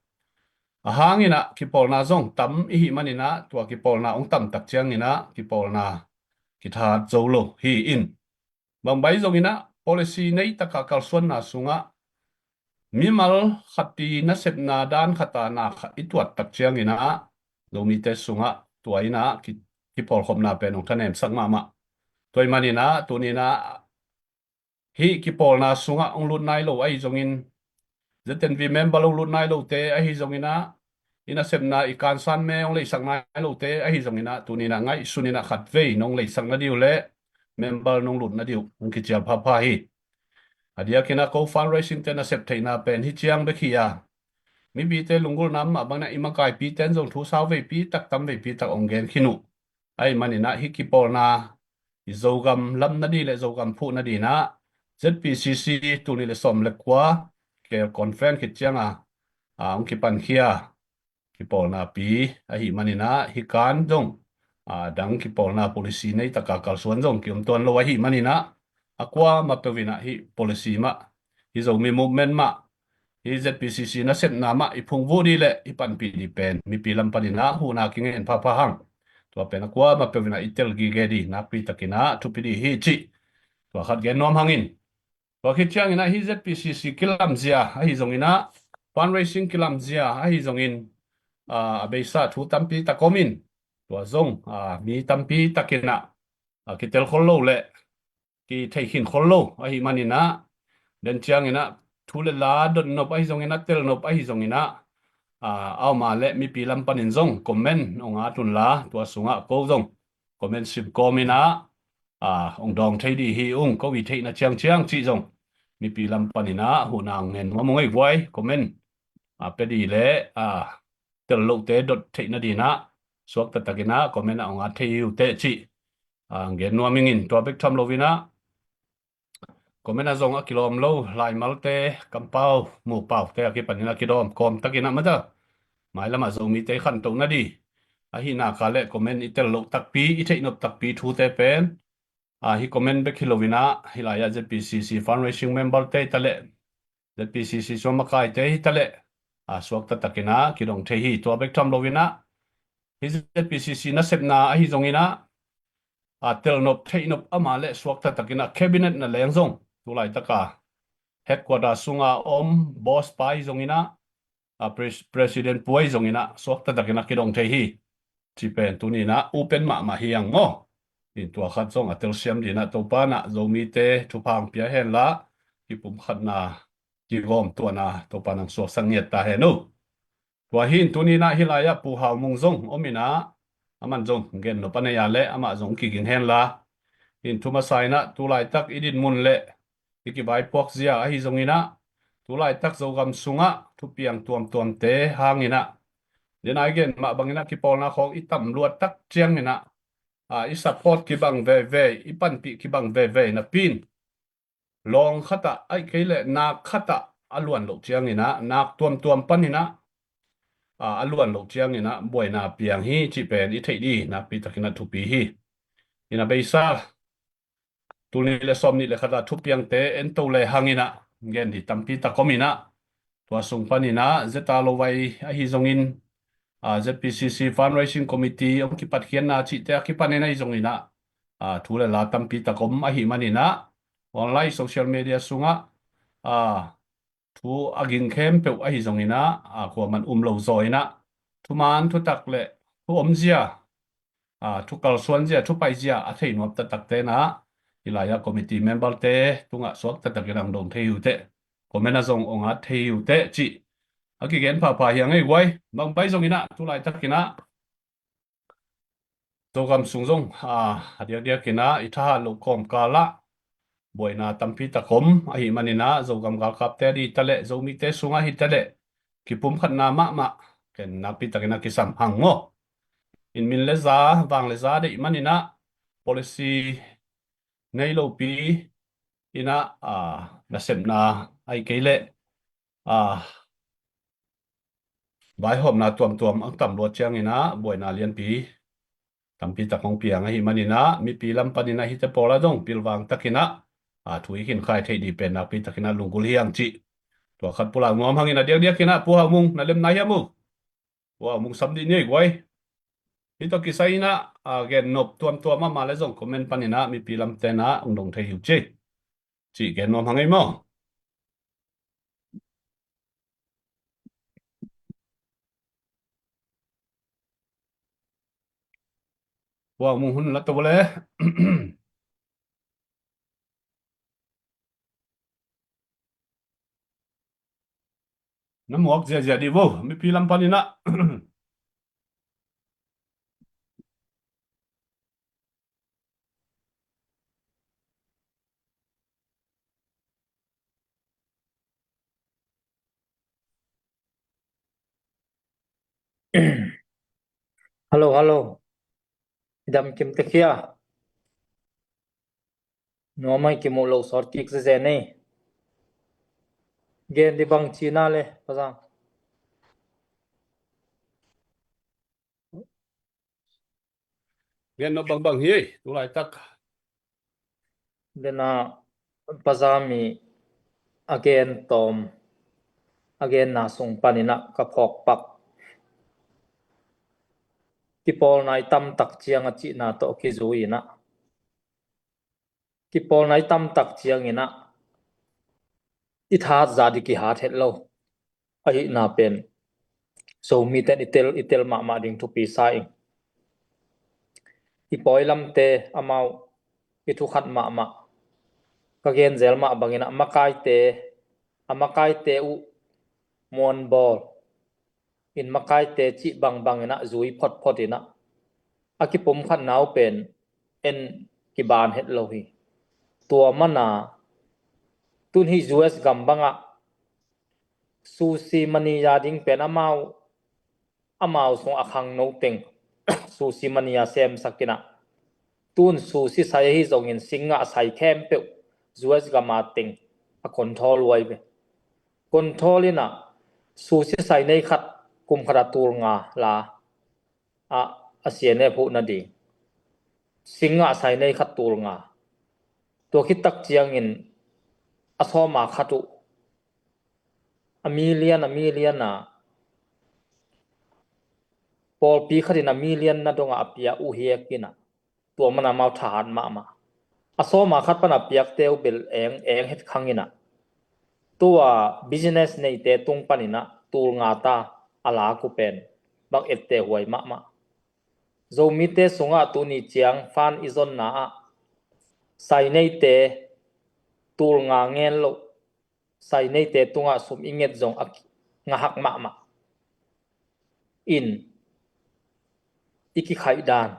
A hang in ah kipawlna zong tam i hih manin ah, tua kipawlna hong tam tak ciangin ah kipawlna kithat zo lo hi in, bangbai zongin ah policy nei taka kalsuanna sungah mimal khat i nasepna dan khat a na khat i tuat tak ciangin ah, Zomite sungah tua in ah ki, kipawlkhopna pen hong thanemsak mahmah. Tua ahih manin ah tuni in ah hih kipawlna sungah hong lut nai lo ahi zongin, Z N V member hong lut nai lote ahi zongin ah, i nasepna i kansan me hong leisak nai lote ahi zongin ah, tuni in ah ngaihsun in ah khatvei nong leisak nading uh le member nong lut nading uh hong kicial phapha hi. A diakin ah ko fundraising te nasep theihna pen hi ciang bek hi a, mipite lunggulhna mah bangin ah i makaipite in zong thu sau veipi tak, tam veipi tak hong gen khin uh. Ahih manin ah hih kipawlna i Zogam lam nading le Zogam phuh nading ah Z P C C tul nih le sawm le kua Kel Conference khit ciang a, a, hong kipankhia kipawlna pi ahih manin ah, hih kan zong, a, dang kipawlna policy nei taka kalsuan zong ki-om tuan lo ahih manin ah, a kuamah peuh in ah hih policy mah, hih Zomi Movement mah, hih Z P C C nasepna mah i phungvuh ding le i panpih ding pen mipi lam panin ah huhna kingen phapha hang. Tua pen a kuamah peuh in ah i tel gige ding nakpi takin ah thupi ding hi cih tua khat gen nuam hang in. Tua khit ciangin ah hih Z P C C kilamzia ahi zongin ah, fundraising kilamzia ahi zongin, a, a beisa thu tampi tak om in, tua zong, a, mi tampi takin ah, a, kitel khol lo le kithei khin khol lo ahih manin ah, den ciangin ah thu le la dot nop ahi zongin ah, tel nop ahi zongin ah, a, a om a le mipi lam panin zong comment hong at un la, tua sungah ko zong comment sim kawm in ah, a, hong dawng thei ding hi ung, ko i theihna ciangciang cih zong mipi lam panin ah huhna hong ngen nuam ung ei guai. Comment, a, pia ding le, a, tel lote dot theih nading ah suak taktakin ah comment ah hong at thei hi uh teh cih, a, gen nuam ing in. Tua bek tham lo in ah comment ah zong a kilawm lo laimalte, kampau mupaute a kipanin a kidawm kawm takin ah mata mailam ah Zomite i khantoh nading ahih nak leh comment i tel loh takpi, i theih nop takpi thute pen, a, hih comment bek hi lo in ah, hih lai ah Z P C C fundraising memberte hi ta leh, Z P C C sung makaite hi ta leh, a, suak taktakin ah kidong thei hi. Tua bek tham lo in ah, hih Z P C C nasepna ahi zongin ah, a, tel nop theih nop a om a le suak taktakin ah cabinet na leng zong tu laitak a headquarter sung a om boss pa ahi zongin ah, a, pres-, president pu ahi zongin ah suak taktakin ah kidong thei hi. Cih pen tuni in ah open mahmah hi hang maw. In tua khat zong a telsiam ding in ah Topa in ah Zomite thupha hong pia hen la, kipumkhatna, kigawmtuahna Topa in hong suaksak ngiat ta hen uh. Tua hi in tuni in ah hih lai ah Pu Hau Mung zong om in ah, aman zong gen nop a nei a le amah zong kiging hen la. In thu masa in ah tu laitak i dinmun le i kivaipuak zia ahi zongin ah, tu laitak Zogam sungah thupiang tuamtuamte hangin ah, den a i gen mah bangin ah kipawlna khawng i tam luat tak ciangin ah, a, i support kibang veve, i panpih kibang veve napi in, lawng khat ah ahih kei leh nak khat ah a luan loh ciangin ah, nak tuamtuam panin ah, a, a luan loh ciangin ah buaina piang hi cih pen i theih ding nakpi takin ah thupi hi. In a beisa tul nih le sawm nih le khat a thupiangte ento le hangin ah gen ding tampi tak om in ah, tua sung panin ah zeta lo vai ahi zongin, a, Z P C C fundraising committee hong kipatkhiatna cihte a kipanin ahi zongin ah, a, thu le la tampi tak om ahih manin ah, online social media sungah, a, thu a ging khempeuh ahi zongin ah, a, kuaman um lo zaw in ah, thuman thutak le thu omzia, a, thu kalsuanzia, thu paizia a thei nuam taktakte in ah, hih lai ah committee memberte tungah suak taktakin ah hong dong thei hi uh teh. Comment ah zong hong at thei hi uh teh cih a kigen phapha hi hang ei guai. Bang pai zongin ah tu laitakin ah Zogam sung zong, a, a diakdiakin ah i thahat loh kawmkal ah buaina tampi tak om ahih manin ah Zogam galkapte ading hi ta leh, Zomite sungah hi ta leh, kipumkhatna mahmah ken nakpi takin ah kisam hang maw. In min le za, vang le za deih manin ah policy nei lopi in ah, a, nasepna ahih kei leh, a, vaihawmna tuamtuam hong tam luat ciangin ah buaina lianpi tampi tak hong piang ahih manin ah mipi lam panin ah hihte pawl ah zong pilvang takin ah, a, thu i khinkhai theih ding pen nakpi takin ah lunggulh hi hang cih tua khat pulak nuam hangin, a diakdiakin ah Pu Hau Mung na lemna hiam uh? Pu Hau Mung sam dih ni ei guai. Hih tawh kisai in ah, a, gen nop tuamtuam mahmah le zong comment panin ah mipi lamte in ah hong dong thei hi uh ci, cih gen nuam hang ei maw. Pu Hau Mung hun la to le. Na muak ziahziah dih vo, mipi lam panin ah. Hello, hello. Dam kim te khia. Nuamai kimuh lo sawt kik zezen ei. Gen di bang cina le, Pazang. Gen no bangbang hi, tu laitak. Dena Pazami a gen tawm, a genna sung paninah ka phawkpak. Kipawlna i tamtak ciang a cihna tawh kizui inah. Kipawlna i tamtak cianginah i thahat zah di kihat het lo. Ahihna pen Zomite in i tel, i tel mahmah ding thupi sa ing. I pawilamte amau i thukhat mahmah. Ka genzel mah banginah makaite, a makaite uh muanbawl in makaite cih bangbang inah zui photphot inah a kipumkhatna uh pen en kiban het lo hi. Tua mana tun hi U S gam bangah susi mania ding pen amau, amau sung a khangno teng susi mania semsak inah tun susi sai ahi zongin sing ngah sai khempeuh U S gama teng a control huai ve. Control inah susi sai nei khat kum khat a tul nga la a, a siane phuh nading. Sing ngah sai nei khat tul nga. Tua khittak ciangin a sawma khat uh a million, a million a pawlpi khatin a million na dongah a pia uh hiak inah. Tua mana mau thahat mahmah. A sawma khat pana piakte uh bel eng, eng het khang inah. Tua business neite tung paninah tul nga ta a lak uh pen bak ette huai mahmah. Zomite sungah tuni ciang fan i zonna ah saineite tul nga ngen loh, saineite tungah sum i nget zong a ngahak mahmah in i kikhaih dan.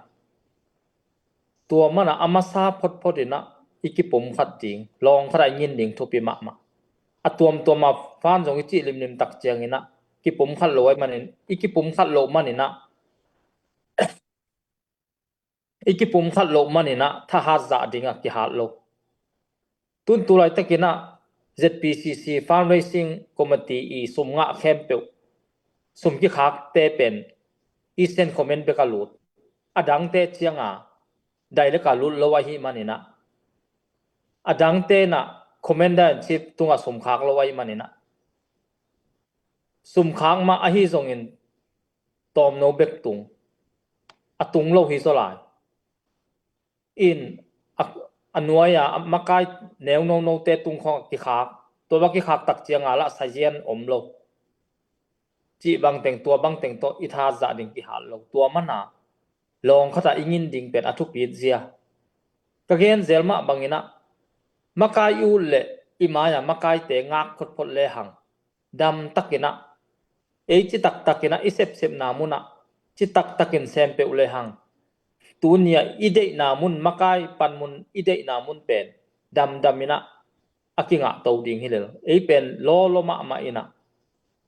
Tua mana a masa photphot inah i kipumkhat ding, lawng khatah i ngin ding thupi mahmah. A tuamtuama fan zong i cih limlim tak cianginah kipumkhat lo ai manin, i kipumkhat lo maninah i kipumkhat loh maninah thahat zah dingah kihat lo. Tun tu laitakinah Z P C C Fundraising Committee i sum ngah khempeuh, sum kikhakte pen i sen comment bek a lut. A dangte cianga direct a lut lo ahi maninah, a dangte inah Commander in Chief tungah sum khak lo ahi maninah sum khak mah ahi zongin tawmno bek tung, a tung lo hi zaw lai. In a, a nuai-a a makai neu nonote tung khawng a kikhak, tua bang kikhak tak cianga lah sazian om lo. Cih bangteng, tua bangteng tawh i thahat zah ding kihat lo. Tua mana lawng khatah i ngin ding pen a thupit zia. Ka genzel mah banginah makai i ut leh i mai-a makaite ngak photphot lehang, damtakinah, ei citaktakinah i sepsepna munah citaktakin sem peuh lehang, tunia i deihna mun, makai panmun i deihna mun pen damdaminah a kingahto ding hi lel. Ei pen lawlaw mahmah inah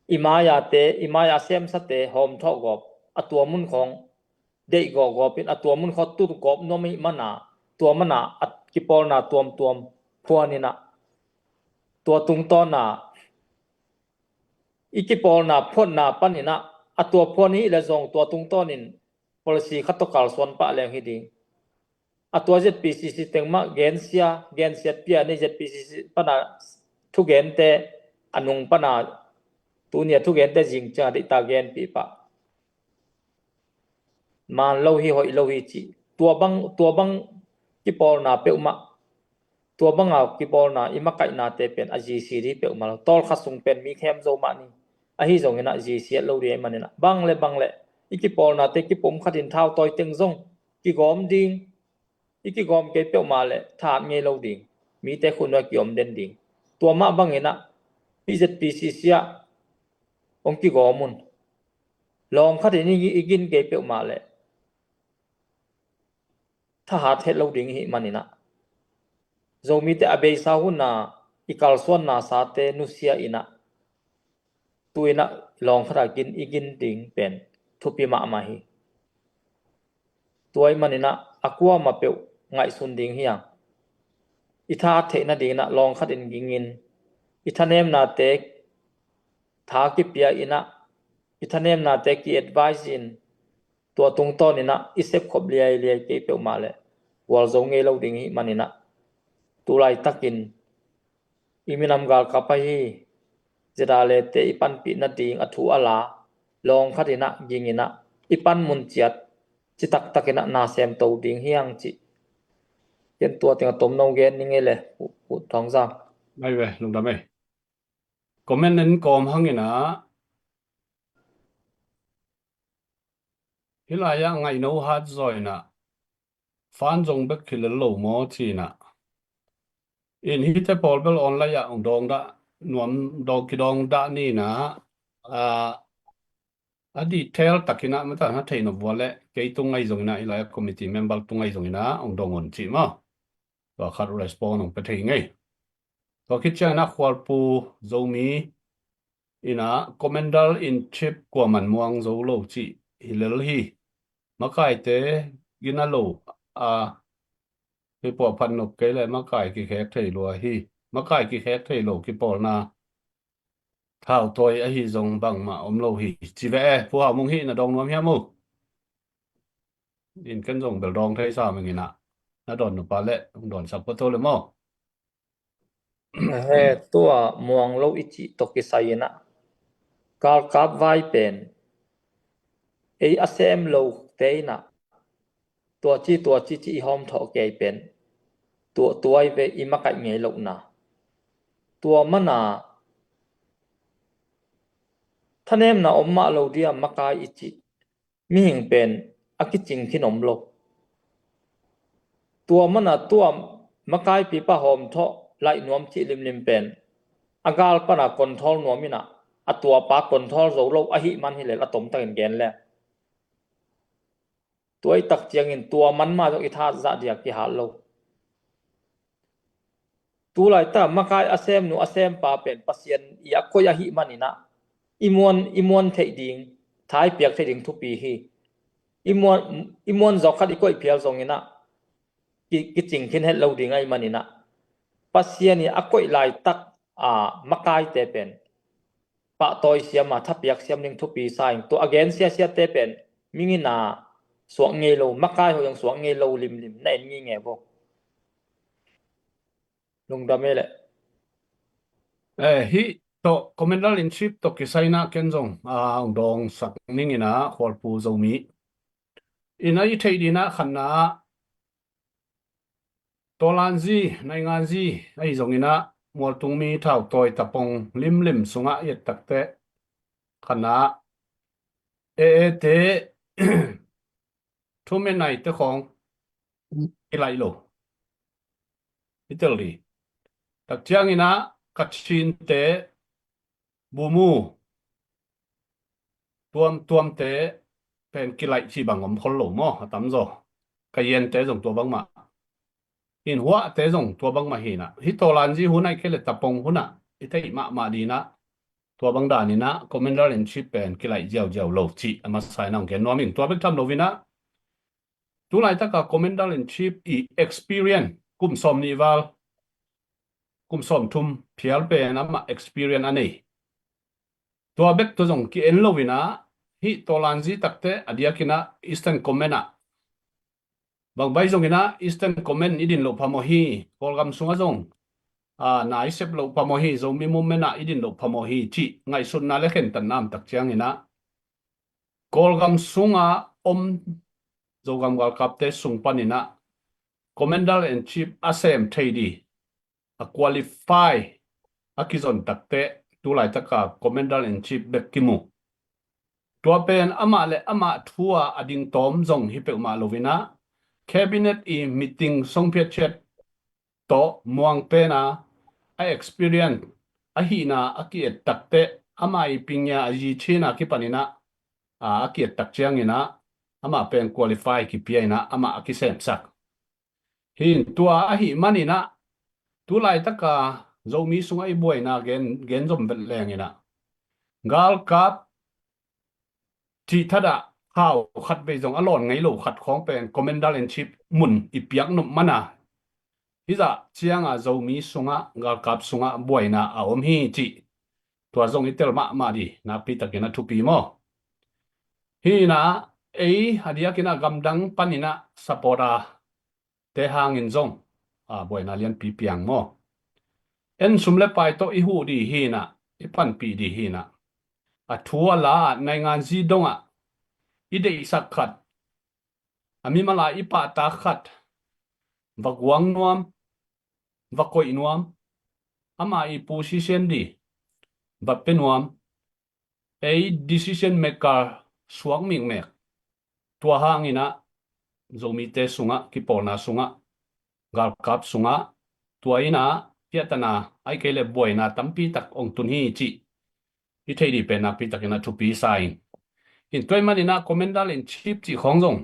i mai-ate, i mai-a semsate hawmthawh gawp, a tua mun khawng deih gawpgawpin a tua mun khawng tu gawp nuam ahih mana, tua mana a kipawlna tuamtuam phuaninah, tua tungtawna i kipawlna phuanna paninah a tua phuan hi le zong tua tungtawnin policy khat tawh kalsuan pah leng hi ding. A tua Z P C C teng mah gensia, gensiat pia nei Z P C C pana thugente, a nung pana tunia thugente zing cianga deihta genpih pah. Man lo hi, hoih lo hi cih. Tua bang, tua bang kipawlna peuhmah, tua banga kipawlna i makaihnate pen a G C di peuhmah lo. Tawlkhat sung pen mi khem zo mah ni. Ahi zonginah G C et lo di ahih maninah bang le bang le i kipawlnate kipumkhatin thautawi teng zong kigawm ding. I kigawm kei peuhmah le thahat ngei lo ding. Mite khutnuai kiom den ding. Tua mah banginah i Z P C C ah hong kigawm un. Lawng khatin i gin kei peuhmah le thahat het lo ding ihih maninah Zomite a beisa huna i kalsuanna sate nusia inah tu inah lawng khatah gin i gin ding pen thupi mahmah hi. Tua ahih maninah a kuamah peuh ngaihsun ding hiang. i tha theih nadingin ah lawng khatin gingin, i thanemnate tha kipia in ah, i thanemnate ki-advise in, tua tungtawnin ah i sepkhop liailiai kei peuhmah leh gualzo ngei lo ding i hih manin ah, tu laitakin i minam galkap ahi ZRA lete i panpih nading a thu a la, lawng khatin ah gingin ah i panmun ciat citaktakin ah na semto ding hi hang cih. Ken tua teng a tomno gen ning ei le, Pu, Pu Thawng Zam. Mai ve, lungdam ei. Comment en kawm hangin ah, hih lai-ah ngaihno hat zaw in ah, fan zong bek hi lel lo maw ci in ah. In hihte pawl bel online ah hong dawng dah, nuam dawng kidawng dah ni in ah, a, a detail takin ah mata na theih nop vua leh kei tung ahi zongin ah, hih lai-ah committee member tung ahi zongin ah hong dawng un cih maw. Tua khat respond hong pia thei ngei. Tua khit ciangin ah Khualpu Zomi in ah Commander in Chief kuaman muang zo lo cih hi lel hi. Makaite gina lo a, hi puahphat nop kei leh makai kikhek thei lua hi. Makai kikhek thei lo kipawlna thau tawi ahi zong bangmah om lo hi. Ci ve e, Pu Hau Mung hih na dawng nuam hiam uh? In ken zong bel dawng thei sa mengin ah, na dawn nupa leh hong dawnsak pah to le maw? He, tua muang lo i cih tawh kisai in ah, galkap vai pen ei a sem lote in ah, tua ci tua ci ci i hawm thawh kei pen, tua tuai ve i makaih ngei lohna. Tua mana thanemna om mah lo dia makai i cih mihing pen a kicing khin om lo. Tua mana tua makaipipa hawm thawh laih nuam cih limlim pen a gal pana control nuam in ah, a tuapa control zo lo ahih man hi lel a tomtakin gen le, tua i tak ciangin tua man mah zong i tha zah dia kihat lo. Tu laitak makai a semnu a sempa pen Pasian i a koih ahih manin ah, i muan, i muan theih ding, tha i piak theih ding thupi hi. I muan, i muan zawk khat i koih phial zongin ah ki, kicing khin het lo ding ahih manin ah, Pasian i a koih laitak a makaite pen pahtawi siam a thapiak siam ding thupi sa in, tua a gen siasiate pen mingina suak ngei lo, makai hoih zong suak ngei lo limlim na en ngei nge vo. Lungdam ei le. Eh, hih tawh Commander in Chief tawh kisai in ah ken zong a hong dawngsak ning in ah, Khualpu Zomi in ah i theih ding ah khatna ah, Tawlanzi, Nainganzi ahi zongin ah, mualtungmi thautawi tapong limlim sungah i et takteh khatna ah, e e te thumen nai te khawng kilaih lo. I tel dih. Tak ciangin ah Kachinte, Bumu, tuamtuamte pen kilaih cih bang om khol lo maw, a tamzaw. Kayente zong tua bangmah. Inhuahte zong tua bangmah hi in ah. Hih Tawlanzi hun ahih kei leh tapong hun ah i theih mahmah ding in ah, tua bang danin ah Commander in Chief pen kilaih ziauziau lo cih a masa in ah hong gen nuam ing. Tua bek tham lo in ah, tu laitaka Commander in Chief i experience kum sawm nih val, kum sawm thum phial pen amah experience a nei. Tua bek tawh zong ki-en lo in ah, hih Tawlanzi takteh a diakin ah Eastern Command ah, bang bai zongin ah Eastern Command i din loh phamawh hi, Kawlgam sungah zong a, na i sep loh phamawh hi, Zomi Movement ah i din loh phamawh hi cih ngaihsutna le khentatna om tak ciangin ah, Kawlgam sunga om Zogam galkapte sung panin ah Commander in Chief a sem thei ding a qualify a kizon takteh tu laitaka Commander in Chief bek kimu. Tua pen amah le amah thu a a ding tawm zong hi peuhmah lo in ah, Cabinet i meeting songphiat ciat tawh muang pen a, a experience ahihna a ki-et takteh, amah i pingia a zi cina kipanin ah, a, a ki-et tak ciangin ah, amah pen qualify kipia in ah, amah a kisemsak. Hi in tua ahih manin ah, tu laitaka Zomi sungah i buaina gen, gen zom vet leng in ah, galkap cih thadah hau khat vei zong a lawn ngei lo khat khawng pen Commander in Chief mun i piak nop man a, Hizah cianga Zomi sungah, galkap sungah buaina a om hi cih tua zong i tel mahmah dih nakpi takin a thupi maw? Hi inah ei a diakinah gamdang paninah supporter te hangin zong a buaina lianpi piang maw? En sum le pai tawh i huh dih hi inah, i panpih dih hi inah, a thu a la ah nainganzi dongah i deihsak khat, a mimal a i pahtak khat va guang nuam, va koih nuam, ama i position dih va pe nuam, ei decision maker suak mikmek. Tua hanginah Zomite sungah, kipawlna sungah, galkap sungah, tua inah piahtana ai kei le buaina tampi tak ong tun hi cih i theih dih pen nakpi takin a thupi sa in. In tua i maninah commander in chief cih khawng zong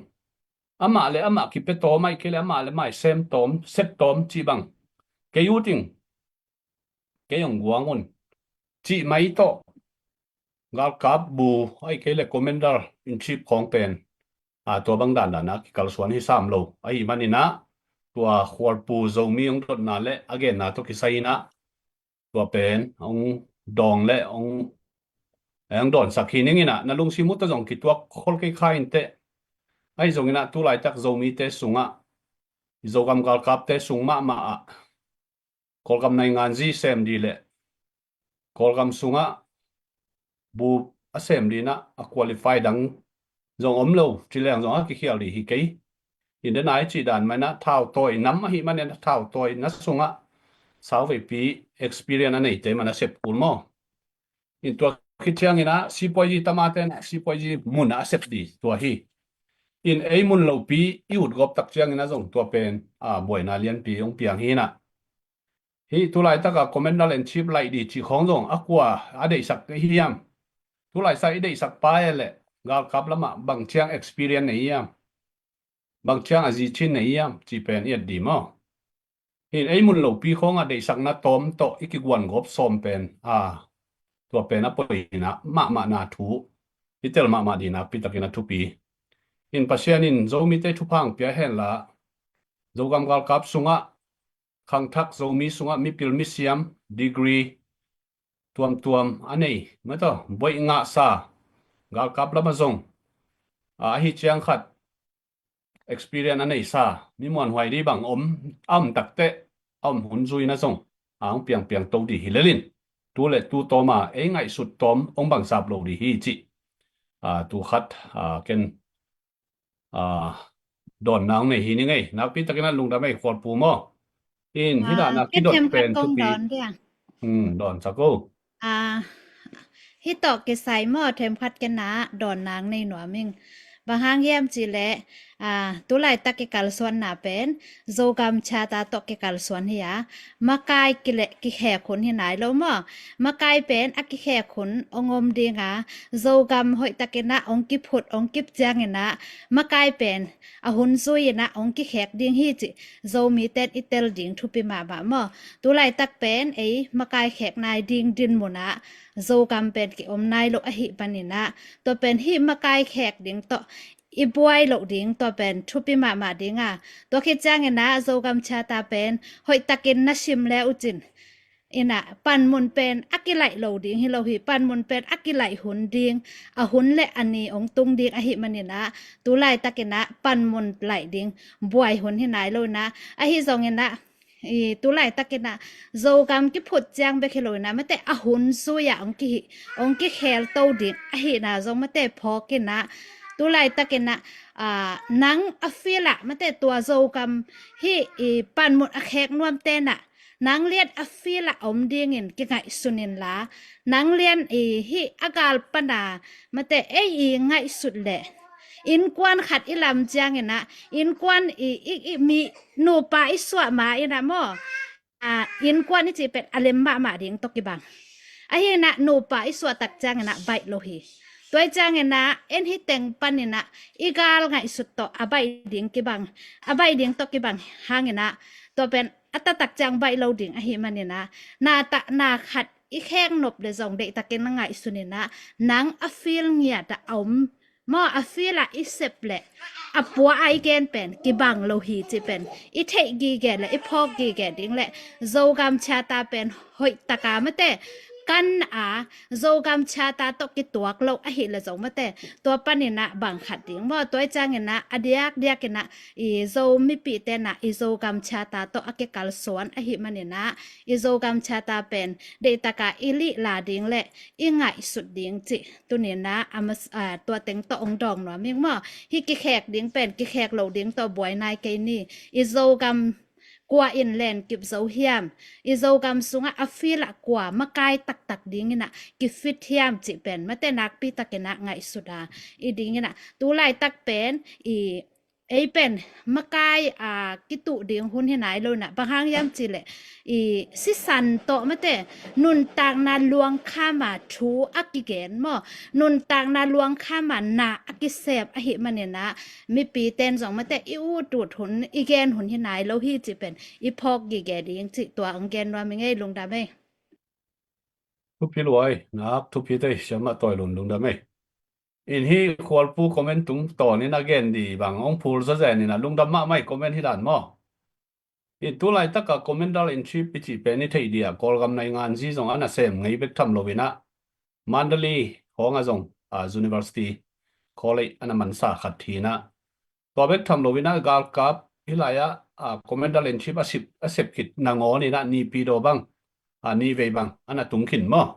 amah le amah kipia tawm ai kei le amah le amah i sem tawm, sep tawm cih bang kei uting, kei ong guang un cih mai tawh, galkap bu ai kei le commander in chief khawng pen a tua bang dandan a kikalsuan hi sam lo. Ahi maninah tua khualpu Zomi ong dotna le a genna tawh kisai inah tua pen ong dawng le ong, ong dawnsak hi ning inah, na lungsim uh tawh zong kituak khol kei kha inteh. Ahi zonginah tulaitak Zomite sungah, Zogam galkapte sung mahmah ah Kawlgam nainganzi sem dih le Kawlgam sungah bu a sem dih inah a qualify dang zong om lo ci leng zong a kikhial dih hi kei. In dena i cih dan mah inah thautawi nam ahi maninah thautawi na sungah sauveipi experience a neite mah na sep kul maw? In tua khit cianginah sipuazi tamate inah sipuazi munah a sep dih tua hi. In ei mun lopi i utgawp tak cianginah zong tua pen a buaina lianpi ong piang hi inah. Hih tulaitaka commander in chief laih dih cih khawng zong a kua a deihsak hiam? Tulaisa i deihsak pa e le galkap lamah bang ciang experience nei hiam? Bang ciang a zicin nei hiam? Cih pen i et dih maw? Hin ei mun lopi khawngah deihsakna tawm tawh i kiguan gawp sawm pen a tua pen a poina mahmahna thu i tel mahmah dih nakpi takin a thupi. In Pasian in Zomite thupha ong pia henla, Zogam galkap sungah, khangthak Zomi sungah mipil misiam degree tuamtuam a nei, mataw, boih ngahsa, galkap lamah zong a, ahi ciang khat experience a neisa, mi muanhuai dih bang om, a om takteh a om hun zuina zong a ong piangpiang to dih hi lelin, tu le tu tawma ei ngaihsut tawm ong bang sap lo dih hi cih a, tu khat a, ken a, dawnna ong nei hi ning ei. Nakpi takin a lungdam ei khualpu maw? In hih dahna kidot pen thupi. Dawnsak o. Hih tawh kisai maw, themkhat kena dawnna ong nei nuam ing. Bang hang hiam cih leh a, tulaitak kikalsuanna pen Zogam Charter tawh kikalsuan hi a, makai kileh kikhek hun hi nai lo maw? Makai pen a kikhek hun ong om dinga, Zogam hoihtakinah ong kiphut ong kip cianginah makai pen a hun zuiinah ong kikhek ding hi cih Zomite in i tel ding thupi mahmah maw? Tulaitak pen ei makai khek nai ding dinmunah Zogam pen kiom nai lo ahi paninah, tua pen hih makai khek ding tawh i buai loh ding tua pen thupi mahmah dinga, tua khit cianginah Zogam Charter pen hoihtakin na sim le uh cin inah panmun pen a kilaih lo ding hi lo hi. Panmun pen a kilaih hun ding, a hun le a ni ong tung ding ahi maninah, tulaitakinah panmun laih ding buai hun hi nai lo inah, ahi zonginah i tulaitakinah Zogam kiphut ciang bek hi lo inah, mate a hun zui-ah ong kihi, ong kikhel to ding ahina zong mate phawkinah, tulaitakinah a, nang a field ah mate tua Zogam hih i panmun a khek nuamte nah nang lian a field ah om dingin kingaihsun inla, nang lian i hih a gal pana mate ei i ngaihsut leh innkuan khat i lam cianginah, innkuan i, i, i mi nupa i suah ma inah maw, a, innkuan i cih pen a lem mahmah ding tawh kibang. Ahinah nupa i suahtak cianginah baih lo hi. Tua i cianginah en hih teng paninah i gal ngaihsut tawh a baih ding kibang, a baih ding tawh kibang hanginah tua pen a taktak ciang baih lo ding ahi maninah, na tah na khat i khek nop le zong deihtakin na ngaihsun inah, nang a field ngiat ah a om Maw, a field ah i sep leh a pua a i gen pen kibang lo hi cih pen i theih gige le i phawk gige ding le Zogam Charter pen hoih taka mate kan a Zogam Charter tawh kituak lo ahi le zong mate tua panin ah bang khat ding maw, tua i ciangin ah a diakdiakin ah i Zo mipite na i Zogam Charter tawh a kikalsuan ahi manin ah i Zogam Charter pen deih taka i lihla ding le i ngaihsut ding cih tunin ah a mas-, a, tua teng tawh ong dawng nuam ing maw. Hih kikhek ding pen kikhek lo ding tawh buai nai kei ni. I Zogam kua in len kip zo hiam? I Zogam sungah a field ah kua makai taktak dingin ah ki-fit hiam cih pen mate nakpi takin ah ngaihsut a, i dingin ah tu laitak pen i ei pen makai a kituh ding hun hi nai lo in ah, bang hang hiam cih leh i sisan tawh mate nuntakna luangkham a thu a kigen maw, nuntakna luangkham a na a kisep ahi manin ah mipite in zong mate i ut ut hun, i gen hun hi nai lo hi cih pen i phawk gige ding cih tua ong gen nuam ing ei. Lungdam ei. Thupi lua ei, nak thupi tei, siamah tawi lun lungdam ei. In hih Khualpu comment tungtawnin a gen dih bang ong phul zawzen in ah lungdam mahmah ei, comment hi dan maw. In tu laitak a Commander in Chief i cih pen i theih dih a, Kawlgam naingan zi zong a nasem ngei bek tham lo in ah Mandalay khawng ah zong a university college a na mansa khat hi in ah, tua bek tham lo in ah galkap hi lai ah a Commander in Chief a sep, a sep khit nangawn in ah Naypyidaw bang a nihvei bang a na tung khin maw.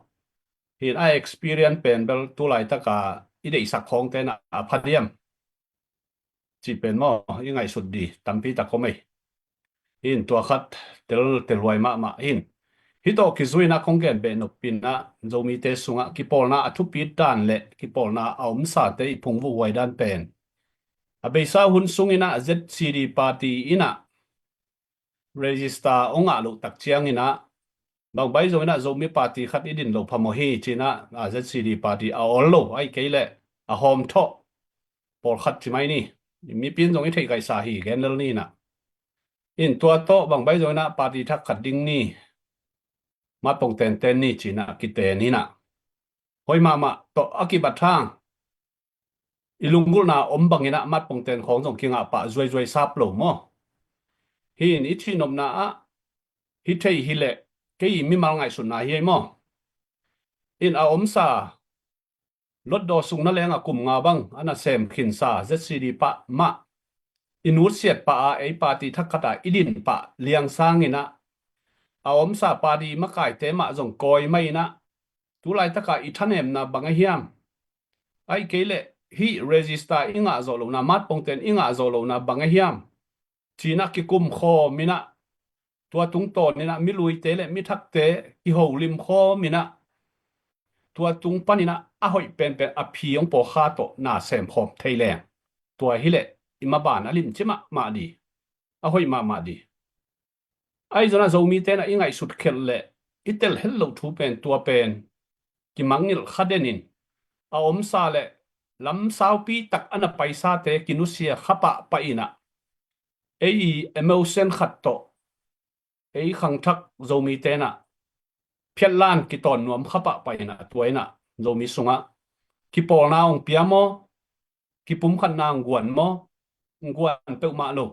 Hi in a experience pen bel tu laitak a i deihsak khawngte in ah a pha diam cih pen maw i ngaihsut dih tampi tak om ei. Hi in tua khat tel, tel huai mahmah hi in. Hih tawh kizui in ah kong gen beh nop in ah Zomite sungah kipawlna a thupi dan le kipawlna a omsate i phungvuh huai dan pen a beisa hun sung in ah ZCD party in ah register ong ngah loh tak ciangin ah bang bai zong in ah Zomi party khat i din loh phamawh hi ci in ah a ZCD party a awl lo, ahih kei leh a hawmthawh pawlkhat ci mai ni. Mipi in zong i theih kaihsa hi, gen lel ni in ah. In tua tawh bang bai zong in ah party thak khat ding ni, matpong tenten ni ci in ah kiten hi in ah. Hoih mahmah tawh a kibat hang i lunggulhna om bangin ah matpong ten khawng zong kingah pah zuaizuai sap lo maw. Hi in i cihnopna ah hi thei hi leh kei i mimal ngaihsutna hi ei maw. In a omsa Hlutdaw sung na leng a kum nga bang a nasem khinsa ZCD pah mah i nutsiat pah a ei party thak khat a i din pah liang sangin ah a omsa party makaite mah zong kawi mai in ah tu laitak a i thanemna bang a hiam? Ahih kei leh hih register i ngah zawh lohna, matpong ten i ngah zawh lohna bang a hiam? Ci in ah kikum khawm in ah tua tungtawn in ah miluite le mithakte kiholim khawm in ah tua tung panin ah a hoih penpen a phi hong pawkha tawh na sem khawm thei leng tua hi leh i maban a limci mahmah dih, a hoih mahmah dih. Ahi zongin ah Zomite in ah i ngaihsut khelh le i tel het loh thu pen tua pen kimangngilh kha den in a omsa le lam saupi tak a na paisate kinusia kha pahpah in ah ei i emotion khat tawh ei khangthak Zomite in ah phiatlan kitawn nuam kha pahpah in ah tua in ah Zomi sungah kipawlna hong pia maw, kipumkhatna hong guan maw, hong guan peuhmah lo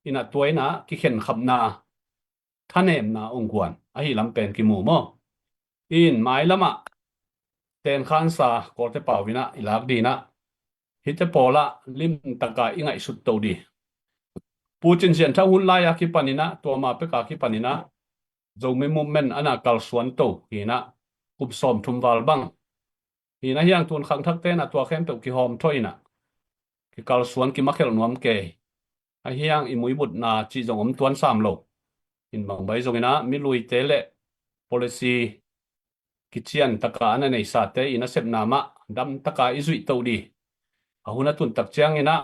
in ah tua in ah kikhenkhapna, thanemna hong guan ahi lam pen kimu maw. In mailam ah tenkhansa Kawlte pau in ah i lak dih in ah hihte pawl ah limtak a i ngaihsut to dih. Pu Cin Sian Thang hun lai a kipan in ah tua ma pek a kipan in ah Zomi Movement a na kalsuan to hi in ah kum sawmthum val bang. Hi in ah hiang tun khangthakte in ah tua khempeuh kihawmthawh in ah kikalsuan kimakhelh nuam kei. Ahi hang i muibutna cih zong om tuan sam lo. In bang bai zongin ah miluite le policy kician taka a na neisate i nasepna mah dam taka i zuih to dih. A hun a tun tak ciangin ah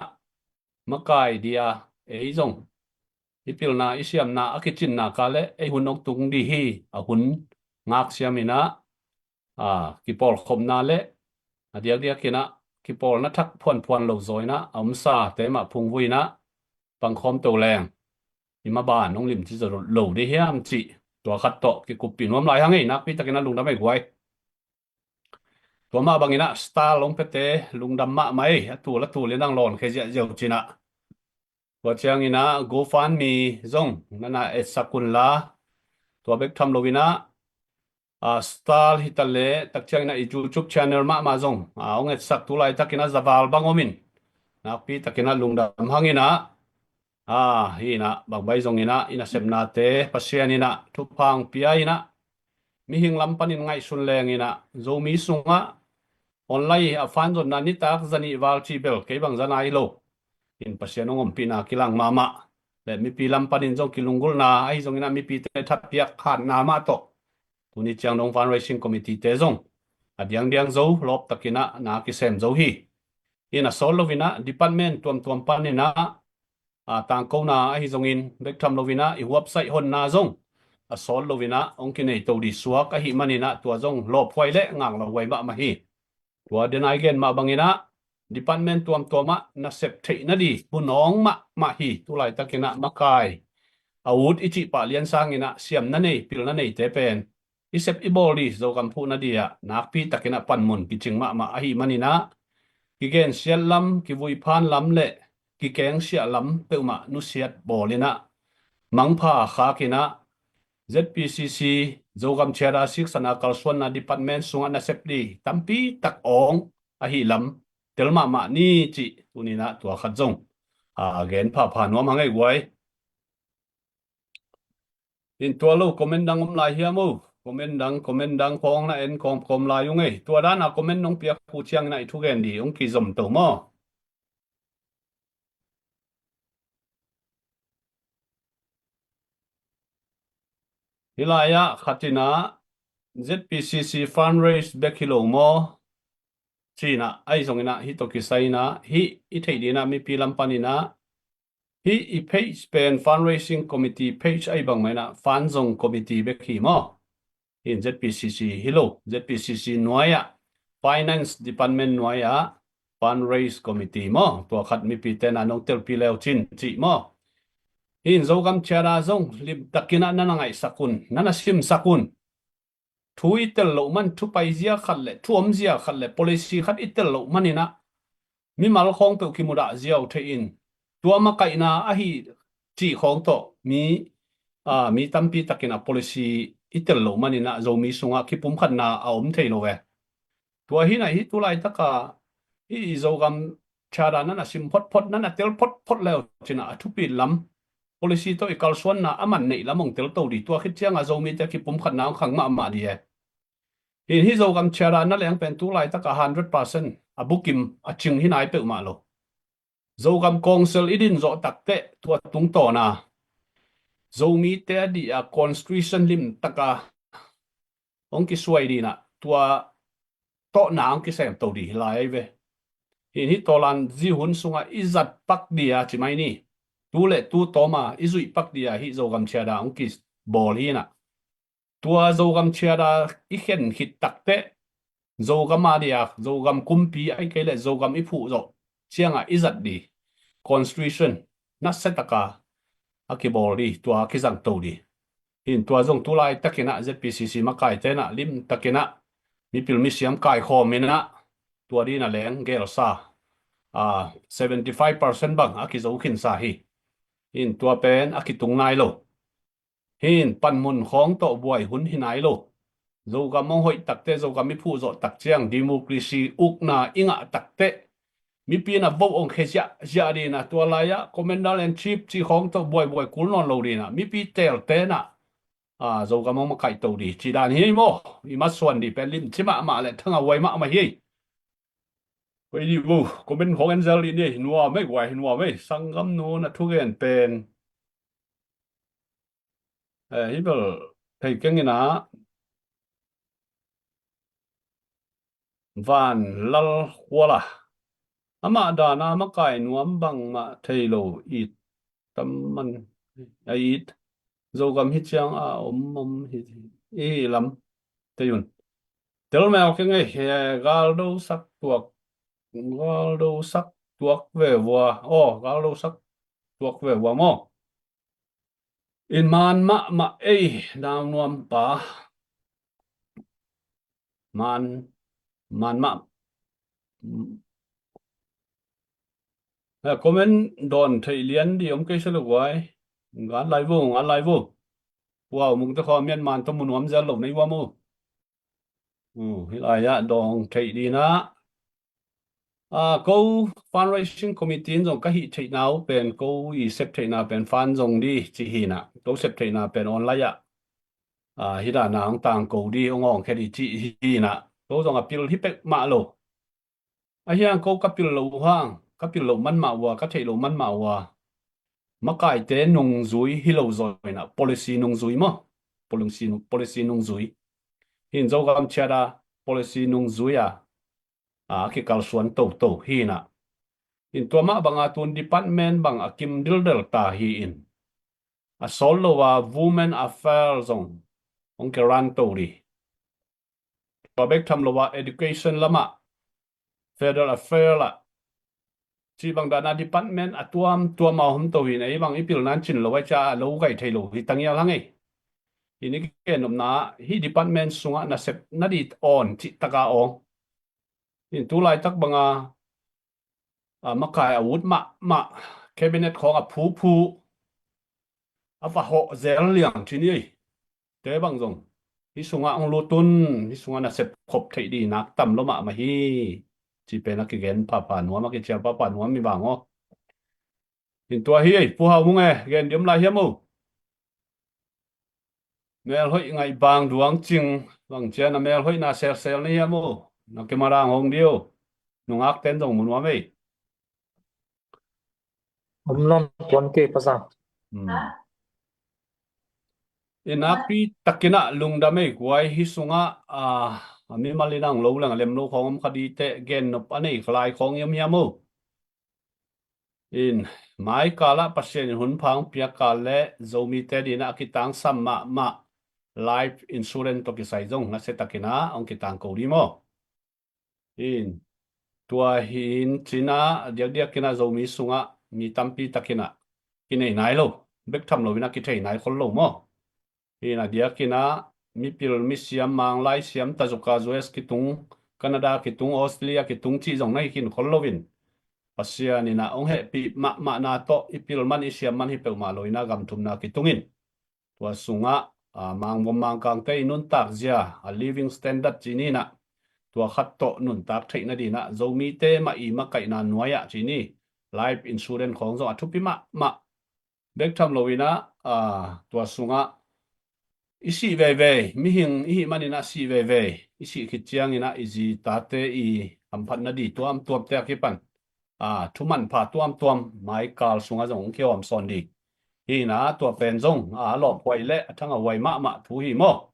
makai dih a ei zong i pilna i siamna a kicinna ka le ei hun hong tung dih hi. A hun ngaksiam in ah a kipawlkhopna le a diakdiak in ah kipawlna thak phuanphuan lo zaw in ah a omsate mah phungvui in ah pangkhawm to leng i maban hong limci zaw lo dih hiam cih tua khat tawh kikuppih nuam lai hang ei. Nakpi takin ah lungdam ei guai. Tua mah bangin ah star long pete lungdam mahmah ei, a tul a tul in ang lawn khia ziahziah uh cin ah. Tua ciangin ah GoFundMe zong nana etsak un la, tua bek tham loin ah, a, star hi ta leh tak ciangin ah i YouTube channel mahmah zong, a, hong etsak tu laitakin ah za val bang om in, nakpi takin ah lungdam hang in ah, a, hi in ah bang bai zongin ah i nasepnate Pasian in ah thupha hong pia in ah, mihing lam panin ngaihsun leng in ah Zomi sungah online a fan zonna nitak za nih val ci bel kei bang za nai lo. In Pasian hong ompihna kilang mahmah le mipi lam panin zong kilunggulhna ahi zongin ah mipite thapiak khatna mah tawh tuni ciang dong fundraising committee te zong a diangdiang zo lawp takin ah na kisem zo hi. In a sawt loin ah department tuamtuam panin ah, a, tangkona ahi zongin bek tham loin ah i huapsaih honna zong a sawt loin ah hong kinei to dih suak ahih manin ah tua zong lawphuai le ngaklohuai mahmah hi. Tua den a i gen mah bangin ah department tuamtuam ah nasep theih nadih hun awng mahmah hi. Tu laitakin ah makai a ut i cih pah lian sangin ah siamna nei, pilna neite pen i sep i bawl dih Zogam phuhna dih ah nakpi takin ah panmun kicing mahmah ahih manin ah kigensiat lam, kivui phan lam le kikengsiah lam peuhmah nusiat bawl in ah mangpha khak in ah ZPCC Zogam Charter siksana kalsuanna department sungah nasep dih tampi tak awng ahih lam tel mahmah ni cih tuni in ah tua khat zong, a, gen phapha nuam hang ei guai. In tua lo comment dang om lai hiam o? Comment dang, comment dang khawng na en kawmkawm lai ung ei. Tua dan a comment nong piak uh ciangin ah i thugen dih hong kizom to maw? Hih lai ah khat in ah ZPCC fundraise bek hi lo maw? Ci in ah, ahi zongin ah hih tawh kisai in ah hih i theih dih in ah mipi lam panin ah hih i page pen fundraising committee page ahi bangmah in ah fund zong committee bek hi maw? Hi in ZPCC hi lo, ZPCC nuai ah, finance department nuai ah fundraise committee maw? Tua khat mipite in ah nong telpih le uh cin cih maw? Hi in Zogam Charter zong limtakin ah nana ngaihsak un, nana simsak un. Thu i tel loh man, thu paizia khat le thu omzia khat le policy khat i tel loh manin ah mimal khawng peuh kimudah ziau thei in, tua makaihna ahi cih khawng tawh mi, a, mi tampi takin ah policy i tel loh manin ah Zomi sungah kipumkhatna a om thei lo ve. Tua hi in ah hih tu laitak a hih i Zogam Charter nana sim photphot, nana tel photphot le uh cin ah a thupit lam, policy tawh i kalsuanna a man neih lam hong tel to dih. Tua khit ciang ah Zomite kipumkhatna hong khang mahmah dih e. Hi in hih Zogam Charter na leng pen tu laitak a hundred percent a bukim a cing hi nai peuhmah lo. Zogam Council i din zawh tak teh tua tungtawn a Zomite a dih a constitution limtak a hong kisuai dih in ah tua tawhna hong kisem to dih hi lai ahi ve. Hi in hih tawlan zi hun sungah i zat pak dih a ci mai ni. Tu le tu tawm a i zuih pak dih a hih Zogam Charter hong kibawl hi in ah. Tua Zogam Charter i khen khit tak teh Zogam a dih a, Zogam kumpi ahih kei leh Zogam i phuh zawh ciang ah i zat dih constitution nasia tak a a kibawl dih, tua a kizang to dih. Hi in tua zong tu laitakin ah ZPCC makaite in ah limtakin ah mipil misiam kaikhawm in ah tua dih in ah leng gelsa, a, seventy five percent bang a kizo khinsa hi. Hi in tua pen a kitung nai lo. Hi in panmun khawng tawh buai hun hi nai lo. Zogam hong hoih tak teh, Zogam i phuh zawh tak ciang democracy ukna i ngah tak teh mipi in ah vote hong khia ziahziah dih in ah, tua lai ah Commander in Chief cih khawng tawh buaibuai kul nawn lo dih in ah, mipi teelte in ah, a, Zogam hong makaih to dih cih dan hi maw? I masuan dih pen limci mahmah le thangah huai mahmah hi. Koi dih vo, comment khawng en zel dih ni, hi nuam ei guai, hi nuam ei, sanggam nu na thugen pen. Eh, hi bel thei keng in ah, Van Lal Khual a, amah dan a makai nuam bangmah thei lo it tam man a it. Zogam hi ciang a om om hi, i hi lam tei un. Tel mel keng ei, he, galdo sak tuak, galdo sak tuak ve vua. Aw, galdo sak tuak ve vua maw? In man mahmah ei, nau nuam pa. Man man mah. Comment dawn theih lian dih om kei sa lo guai. Ngan lai vo, ngan lai vo. Wow, mungte khua mian man tawh mu nuam zel lo nei ua mu. Hih lai-ah dawng theih dihna, ko fundraising committee in zong ka hih theihna uh pen, ko i sep theihna pen fan zong dih ci hinah, ko sep theihna pen online-ah hih dana hong tangko dih, hong awngkhia dih cih hinah, ko zong a pil hi pek mah lo. Ahiang ko ka pil lo uh hang, ka pil lo man mah ua, ka theih lo man mah ua, makaite nungzui hi lo zaw inah, policy nungzui maw? Policy nung, policy nungzui. Hin Zogam ciat a policy nungzui a, a kikalsuan toto hinah. Hin tua mah banga tun department bang a kim dildel ta hi in, a sawl lo a Women Affair zong hong kiran to dih. Tua bek tham lo a education lamah, federal affair lah, cih bang dana department a tuamtuam a om to hin, ei bang i pilna in cin lo ai ca a lo gai thei lo hi tangial hang ei. Hi ni gen nopna, hih department sungah nasep na dih awn cih taka awng. Hin tu laitak banga a makai a ut mahmah, cabinet khawng a phuphu, a va hawh zel liang ci ni ei. Te bang zong hih sungah hong lut un, hih sungah nasep khop theih dih nak tam lo mahmah hi. Ci pen a kigen phapha nuam, a kicial phapha nuam mi bang aw. Hin tua hi ei, Pu Hau Mung e, gen dih om lai hiam uh? Mel hoih ngaih bang duang cing, bang cian a mel hoihna selsel na hiam uh? Na kimarang hong dih uh. Nungak ten zong mu nuam ei. Om non tuan kei pasa. I nakpi takinah lungdam ei guai, hih sungah a mimal in ang lo leng a lem lo khawng om kha dih teh, gen nop a nei khalai khawng i om hiam uh? In maikalah Pasian in hunpha hong piak kal le Zomite dinah a kitangsam mahmah life insurance tawh kisai zong nasia takinah hong kitangko dih maw? In tua hin cinah diakdiakinah Zomi sungah mi tampi takinah kinei nai lo, bek tham loinah kithei nai khol lo maw? Hinah diakinah mipil misiam, Manglai siam, tazuka U S kitung, Canada kitung, Australia kitung cih zong na hi khin khol loin, Pasian inah hong hehpih mahmahna tawh i pil man i siam man hi peuhmah loinah gam thumna kitungin, tua sungah a mangvom mangkangte i nuntak zia, a living standard ci ninah, tua khat tawh nuntak theih nadinah Zomite mah i makaihna nuai-ah ci ni, life insurance khawng zong a thupi mahmah. Bek tham loinah a tua sungah i sih veivei, mihing i hih maninah sih veivei, i sih khit cianginah i zi tate i hamphatna dih tuamtuamte a kipan a thumanpha tuamtuam maikal sungah zong hong kihawm sawn dih. Hinah tua pen zong a lawphuai le a thangah huai mahmah thu hi maw?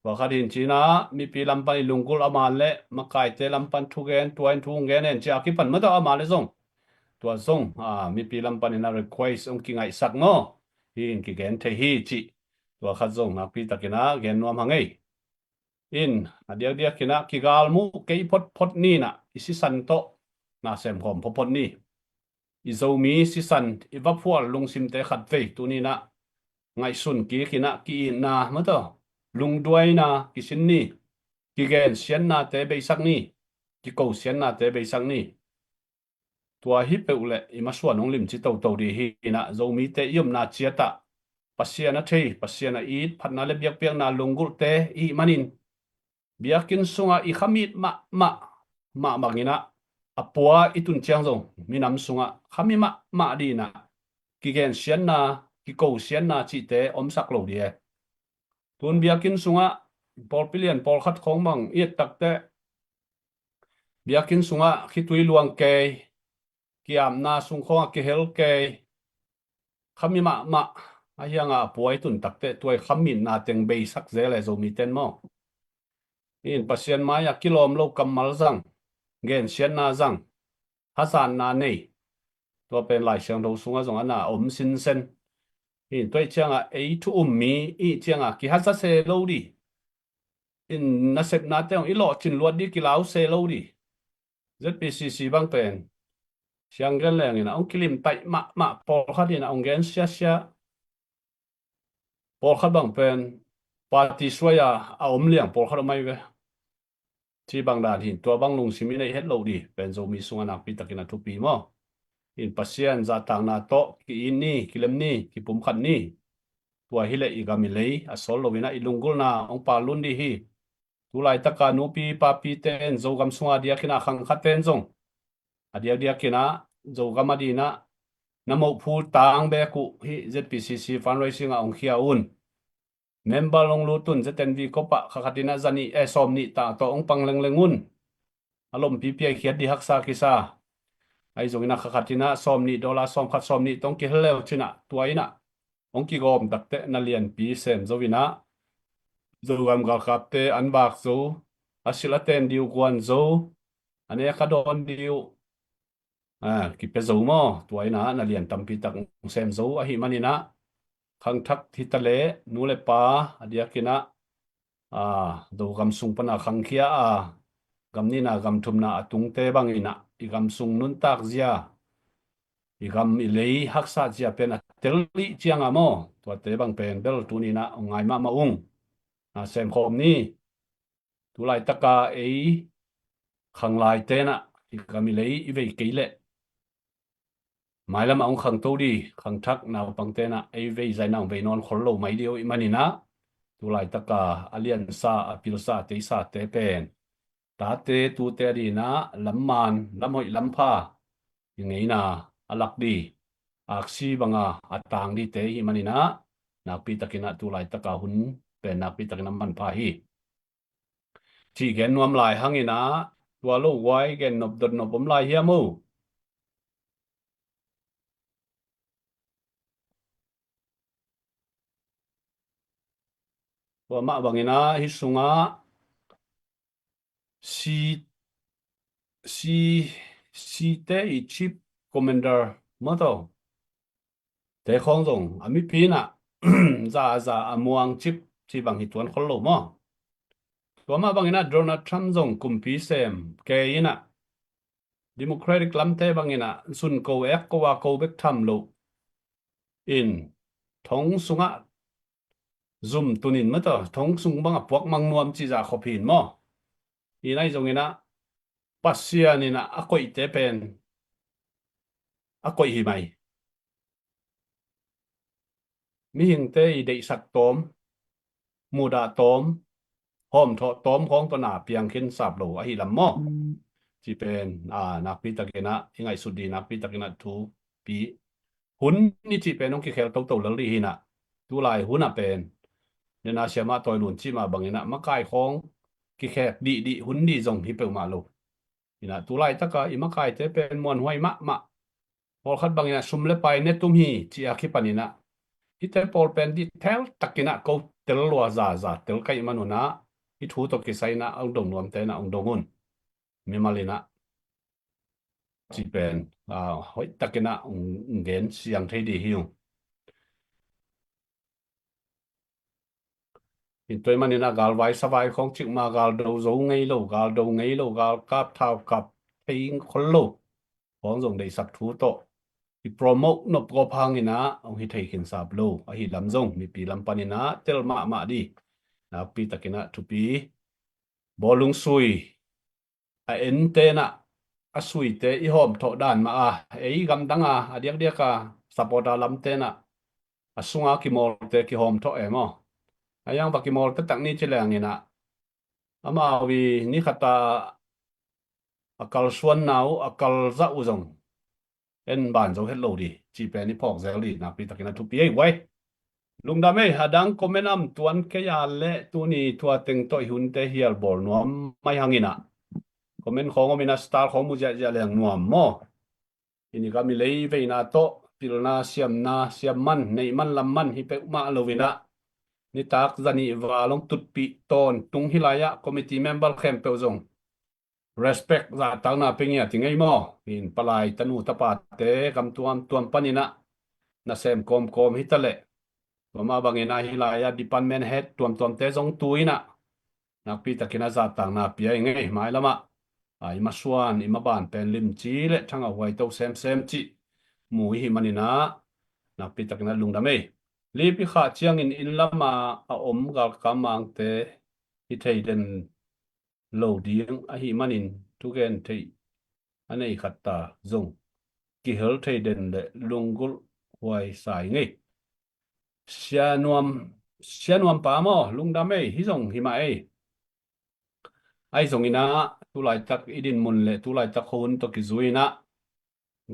Tua khat hin cinah mipi lampan i lunggulh a man le makaite lampan thugen, tua in thu hong gen en cia a kipan mah tawh a man le zong, tua zong a mipi lampan inah request hong kingaihsak maw? Hi in kigen thei hi cih tua khat zong nakpi takinah gen nuam hang ei. In a diakdiakinah kigalmuh kei photphot ninah i sisan tawh na semkhawm photphot ni. I Zomi sisan i vaphual lungsimte khatvei tuninah ngaihsun kikinah ki-itna mah tawh lungduaina kisin ni. Kigensiatnate beisak ni. Kikosiatnate beisak ni. Tua hi peuh leh i masuan hong limci toto dih hinah Zomite i omna ciatah Pasian a thei, Pasian a it, phatna le biakpiakna lunggulhte i hih manin biakinn sungah i khamit mahmah, mah banginah a pua i tun ciang zong minam sungah khami mahmah dinah kigensiatna, kikosiatna cihte omsak lo dih e. Tun biakinn sungah pawlpi lian pawlkhat khawng bang i et takteh biakinn sungah khitui luang kei, kiamna sung khawngah kihel kei, khami mahmah. Ahiangah a pua i tun takteh tua i khamitna teng beisak zel e Zomiten maw? In Pasian mai-ah kilawm lo kammal zang, gensiatna zang, hazatna nei. Tua pen Lai Siangtho sungah zong a na om sinsen. In tua i ciangah ei thu um mi i ciangah kihaza se lo dih. In nasepnate hong i lawhcin luat dih, kilau se lo dih. Z P C C bang pen siang gen lengin a hong kilimtaih mahmah, pawlkhat in a hong gen siasia. Pawlkhat bang pen party suai a a om liang pawlkhat om ahi ve. Ci bang dan hin tua bang lungsim i neih het loh dih pen Zomi sungah nakpi takin a thupi maw? In Pasian zahtakna tawh ki-it ni, kilem ni, kipumkhat ni. Tua hileh i gam i lei a sawl loin ah i lunggulhna hong pal lun dih hi. Tulaitaka nupi papite in Zogam sunga diakin ah khangkhatte in zong a diakdiakin ah Zogam a dinah na mohphul tang beek uh hih Z P C C fundraising ah hong khia un. Member hong lut un, Z N V kop ah kha khatin ah zanih e sawm nih tah tawh hong pang lengleng un. A lompi piaikhiat dih haksa kisa. Ahi zongin ah kha khatin ah sawm nih dollar sawm khat sawm nih tawh hong kihel leu cin ah tua in ah hong kigawm takteh na lianpi sem zo in ah Zogam galkapte an vak zo, a silh a ten dih uh guan zo, a nek a dawn dih uh kipia zo maw? Tua in ah na lian tampi tak hong sem zo ahih manin ah khangthak hi taleh nu le pa a diakin ah Zogam sung pana khangkhia a gam nihna gam thumna a tungte bangin ah i gam sung nuntak zia, i gam i lei haksat zia pen a tel dih ciang a maw? Tuate bang pen bel tuni in ah hong ngai mahmah ung. Na sem khawm ni. Tulaitaka ei khanglaite in ah i gam i lei i vei kei leh mailam ah hong khangto dih khangthak naupangte in ah ei vei zaina hong vei nawn khol lo mai dih uh ih manin ah tulaitaka a liansa, a pilsa, a teisate pen tate tute a dinah lamman, lamhoih lampha i ngeina a lak dih, aksi banga a tang dihte ihih manin ah nakpi takin ah tulaitaka hun pen nakpi takin a manpha hi. Cih gen nuam lai hangin ah tua lo guai gen nop dot nop om lai hiam uh? Tua mah bangin ah hih sungah si, si, site i chief commander maw taw, te khawng zong a mipi in ah za a za a muang cip ci bang hi tuan khol lo maw? Tua mah bangin ah Donald Trump zong kumpi sem kei in ah Democratic lamte bangin ah zun ko ek ko a ko bek tham lo in thong sungah zum tunin maw taw, thong sung bangah puak mang nuam cih zah khop hin maw? Hi nai zongin ah Pasian in ah a koihte pen a koih hi mai. Mihingte i deihsak tawm, mudah tawm, hawmthawh tawm khawng pana piang khin sap lo ahi lam maw? Ci pen a nakpi takin ah i ngaihsut dih nakpi takin ah thupi. Hun i cih pen hong kikhel toto lel dih hi in ah tulai hun ah pen nena siamah tawi lun cih mah bangin ah makai khawng kikhek dihdih hun dih zong hi peuhmah lo. Inah tulaitaka i makaite pen muanhuai mahmah. Pawlkhat bangin ah sum le pai ne tum hi ci a kipanin ah hihte pawl pen detail takin ah ko tel lua zaza tel kaih manun ah i thu tawh kisai in ah a ung dong nuamte in ah ung dong un. Mimal in ah ci pen hoih takin ah ung gen siang thei dih hi ung. Hih tua ih manin ah galvai savai khawng cikmah galdo zo ngei lo, galdo ngei lo, galkap thaukap thei khol lo khawng zong deihsak thu tawh i promote nop gawp hangin ah hong hi thei khin sap lo ahi lam zong mipi lam panin ah tel mahmah dih. Nakpi takin ah thupi. Bawlung sui a ente in ah a suite i hawmthawh dan mah a ei gamdang a a diakdiak a supporter lamte in ah a sunga kimawlte kihawmthawh e maw? A yang va kimawlte tak ni ci lengin ah amau i ni khata a kalsuanna uh a kalzah uh zong en ban zo het lo dih cih pen i phawk zel dih nakpi takin a thupi ei guai. Lungdam ei, a dang comment am tuan kei a leh tuni tua teng tawh i hunte hial bawl nuam mai hangin ah comment khawng om in ah star khawng mu ziahziah leng nuam maw? I ni gam i lei veina tawh pilna siamna siam man neih man lam man hi peuhmah lo in ah nitak zanih val hong tutpih tawntung hi lai ah committee member khempeuh zong respect zahtakna pe ngiat i ngei maw? In palai tanu tapate gam tuamtuam panin ah nasem kawmkawm hi taleh tua mah bangin ah hi lai ah department head tuamtuamte zong tu in ah nakpi takin a zahtakna pia i ngei. Mailam ah i masuan i maban pen limci le thang a huaito semsem cih mu i hih manin ah nakpi takin a lungdam ei. Lipi khah ciangin inn lam a a om galkap mangte hi thei den lo ding ahih manin thugen theih a nei khat ta zong kihel thei den le lunggulh huai sa ing ei. Sianuam, sianuam pa maw, lungdam ei, hi zong hi mah ei. Ahi zongin ah tulaitak i dinmun le tulaitak khuahun tawh kizui-in ah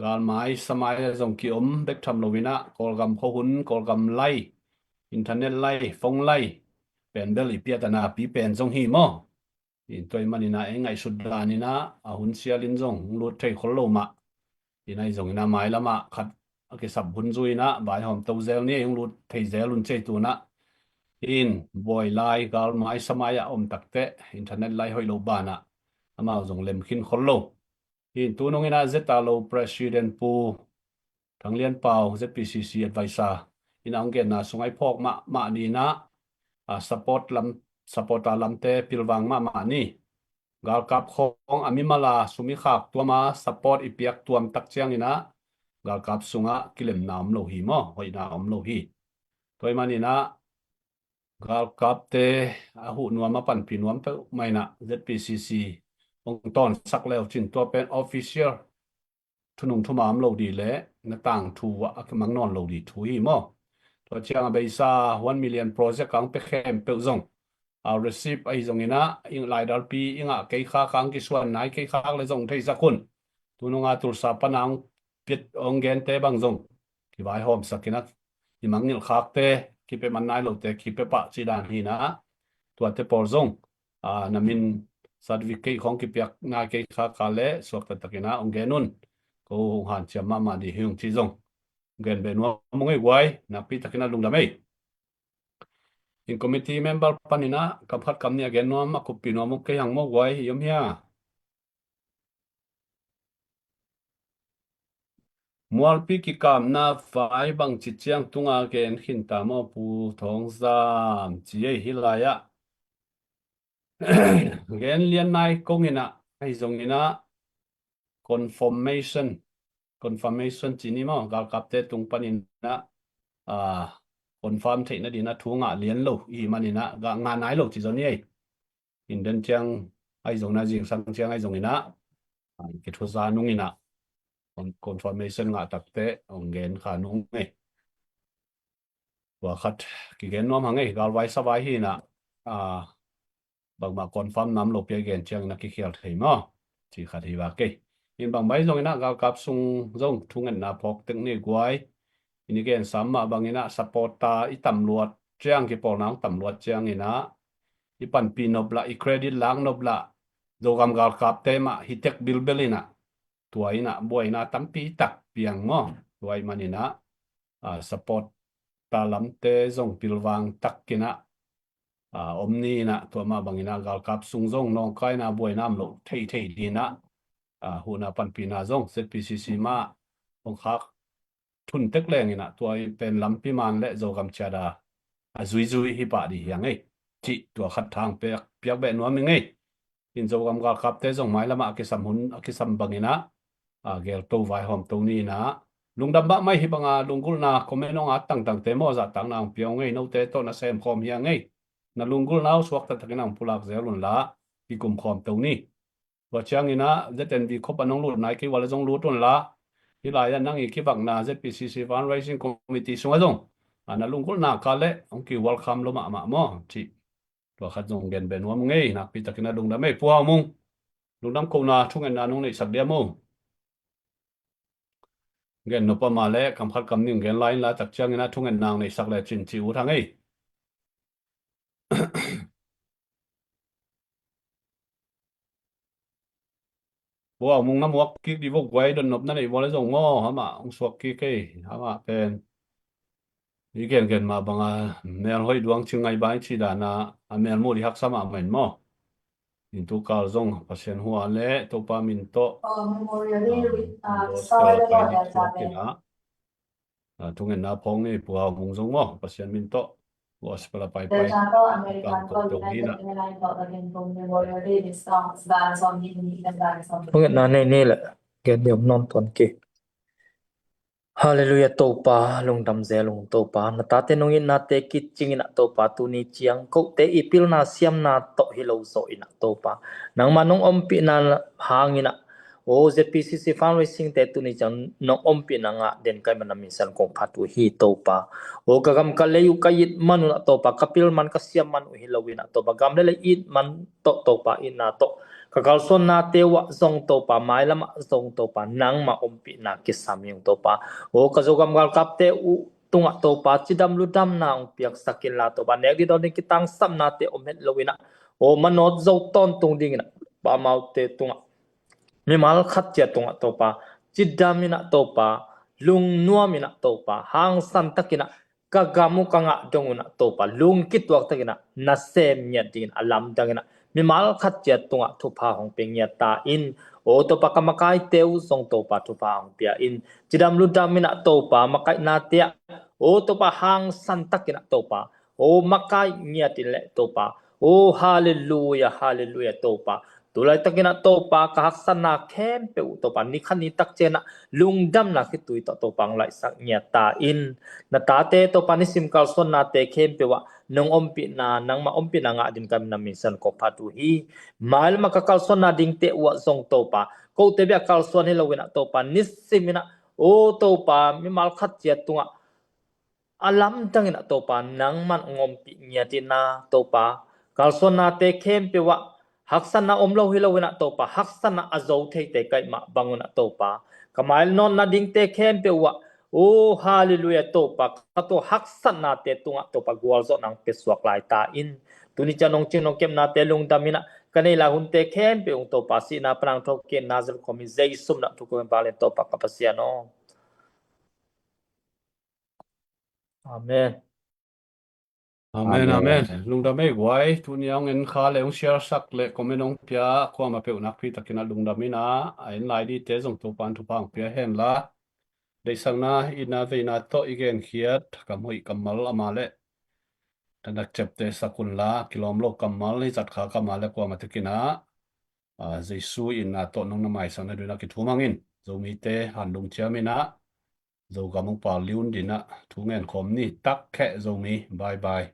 galmai samai a zong kiom bek tham loin ah Kawlgam khuahun, Kawlgam lai, internet lai, phone lai pen bel i piat a napi pen zong hi maw. In tua ahih manin ah ei ngaihsut danin ah a hun sialin zong hong lut thei khol lo mah. In ahi zongin ah mailam ah khat a kisap hun zui-in ah vaihawm to zel ni, hong lut thei zel un ci ei. Tu-in ah in buai lai galmai samai ah om takteh internet lai hoih lo banah amau zong lem khin khol lo. In tunung in ah Zeta lo President Pu Thang Lian Pau, Z P C C advisor in ah hong genna sung ah i phawk mahmah ni in ah, a, support lam, supporter lamte pilvang mahmah ni. Galkap khawng a mimal a sum i khak tuam a support i piak tuam tak ciangin ah galkap sungah kilemna om lo hi maw, hoihna om lo hi. Tua ahih manin ah galkapte a huh nuam a panpih nuam peuhmah in ah Z P C C hong tawnsak le uh cin, tua pen official thunung thumam lo dih le na tangthu ah a kimang nawn lo dih thu hi maw. Tua ciang a beisa one million project kang pia khempeuh zong a receipt ahi zongin ah, ing laidalpi i ngah kei khak, kang kisuan nai kei khak le zong theisak un. Tunung a Tulsa pan a hong piat hong gente bang zong kivaihawmsak in ah i mangngilh khakte kipia man nai lote kipia pah cih dan hi in ah, tuate pawl zong, a, na min certificate khawng kipiak nai kei khak a le suakta takin ah hong gen un. Ko hong hanciam mahmah dih hi ung ci zong gen beh nuam ung ei guai, nakpi takin ah lungdam ei. In committee member panin ah kam khat kam nih a gen nuam a kuppih nuam ung kei hang maw guai, i om hia? Mualpi kikapna vai bangci ciang tunga gen khin ta maw Pu Thawng Zam, ci ei hi lai ah. Gen lian nai kong in ah, ahi zongin ah confirmation, confirmation ci ni maw, galkapte tung panin ah, a, confirm theihna dingin ah thu ngah lian lo i hih manin ah ngah nai lo ci zaw ni ei. In den ciang ahi zongin ah, zingsang ciang ahi zongin ah, a, kithuza nung in ah con-, confirmation ngah takteh hong gen kha nung ei. Tua khat kigen nuam hang ei, galvai savai hi in ah, a, bangmah confirm nam lopi a gen ciangin ah kikhial thei maw, ci khat hi vak ei. In bang mai zongin ah galkap sung zong thungetna phawk tek ni guai. In i gen sam mah bangin ah supporter i tam luat ciang, kipawlna hong tam luat ciangin ah i panpih nop lah, i credit lak nop lah Zogam galkapte mah hi tek bilbel in ah, tua in ah buaina tampi tak piang maw. Tua ahih manin ah, a, supporter lamte zong pilvang takin ah, a, om ni in ah, tua mah bangin ah galkap sung zong nawngkaina buaina om loh theithei dingin ah, a, huhna panpihna zong Z P C C mah hong khak thun tek leng in ah tua pen lampi man le Zogam ciat a, a zuizui hi pah dih hi hang ei. Cih tua khat thang piak, piak beh nuam ing ei. In Zogam galkapte zong mailam ah a kisam hun, a kisam bangin ah, a, gelto vaihawmto ni in ah, lungdam mahmah ei. Hih banga lunggulhna comment hong at tangtangte maw, zahtakna hong pia ung ei. Note tawh na sem khawm hi hang ei. Na lunggulhna uh suakta takin ah hong pulak zel un la, kikum khawmto ni. Tua ciangin ah Z N V khop a nong lut nai kei uh a le zong lut un la, hih lai ah nang i kivakna Z P C C Fundraising Committee sungah zong, a, na lunggulhna ka le hong ki welcome lo mahmah maw, cih tua khat zong gen beh nuam ung ei. Nakpi takin ah lungdam ei. Pu Hau Mung, lungdam kohna thungetna nong neihsak diam maw? Gen nop a mah le kam khat kam nih gen lai in, laitak ciangin ah thungetna hong neihsak le cin ci ut hang ei. Pu Hau Mung, na muak kik dih vo guai, dotnop na neih vo le zong maw, amah hong suak kik ei, amah pen i gengen mah banga melhoih duang cing ngai bai ci dan a, a mel muh dih haksa mahmah in maw. In tukal zong Pasian hua le Topa min tawh, a, Memorial Day, a, gospel a pai dih thuak in ah, a, thungetna phawk ni, Pu Hau Mung zong maw, Pasian min tawh gospel a paipai. Thungetna nei ni le gen diam non tuan ki. Halleluiah Topa, lungdam zel ung Topa, na tate nong itnate kicing in ah Topa, tuni ciang kote i pilna siamna tawh hi lo zawh in ah Topa, nangma nong ompihna hangin ah, o Z P C C fundraising te tuni ciang nong ompihna ngah den ka hih manin na min san kong phat uh hi Topa. O ka gam ka lei uh ka it man un ah Topa, ka pil man ka siam man uh hi lo in ah Topa, gam le lei it man tawh Topa, itna tawh ka kalsuannate uh ah zong Topa, mailam ah zong Topa, nangma ompihna kisam hi ung Topa. O ka Zogam galkapte uh tungah Topa, cidam ludamna hong piaksak inla Topa, nek ding dawn ding kitangsapnate om het lo in ah, o manawt zo tawntung dingin ah Topa, amaute tungah, mimal khat ciat tungah Topa, cidam in ah Topa, lungnuam in ah Topa, hangsan takin ah ka gam uh ka ngah dong un ah Topa, lungkituak takin ah nasem ngiat dingin a lamdang in ah mimal khat ciat tungah thupha hong pia ngiat ta in. O Topa, ka makaite uh zong Topa, thupha hong pia in, cidam ludam in ah Topa, makaihnate ah, o Topa, hangsan takin ah Topa, o makai ngiat in leh Topa, o halleluiah, halleluiah Topa, tu laitakin ah Topa, ka haksatna khempeuh uh Topa, ni khat ni tak ciangin ah lungdamna khitui tawh Topa, hong laihsak ngiat ta in. Na tate Topa, nisim kalsuannate khempeuh ah nong ompihna, nangma ompihna ngah dingin ka hih manin na min san kong phat uh hi. Mailam ah ka kalsuanna dingte uh ah zong Topa, kote bek a kalsuan hi lo in ah Topa, nisim in ah, o Topa, mimal khat ciat tungah a lamdang in ah Topa, nangman hong ompih ngiat in ah Topa, kalsuannate khempeuh ah haksatna om lo hi lo in ah Topa, haksatna a zo theite ka hih mah bang un ah Topa, ka mainawtna dingte khempeuh uh ah, o halleluiah Topa, ka tua haksatnate tungah Topa, gualzawhna hong pia suak lai ta in. Tuni ciang nong cing nong kepnate lungdam in ah, ka nei lai hunte khempeuh uh Topa, sihna pan hong thokik in, Nazareth khuami Jesu min ah thukik in, vanglian Topa ka Pasian aw. Amen. Amen, amen. Lungdam ei guai, tuni a hong en kha le hong share sak le comment hong pia kuamah peuh nakpi takin ah lungdam in ah, a en lai dingte zong Topa'n thupha hong pia hen la. Deihsakna, itna veina tawh i genkhiat, kam hoih kammal ama le thanak ciapteh sak un la, kilawm lo kammal hi zat kha ka ama le kuamah takin ah, a, Jesu itna tawh nong na maisak nadingin ah kithum hang in. Zomite han lungciam in ah, Zogam hong pal liun dingin ah thu ngen khawm ni. Tak kheh Zomi, bye bye.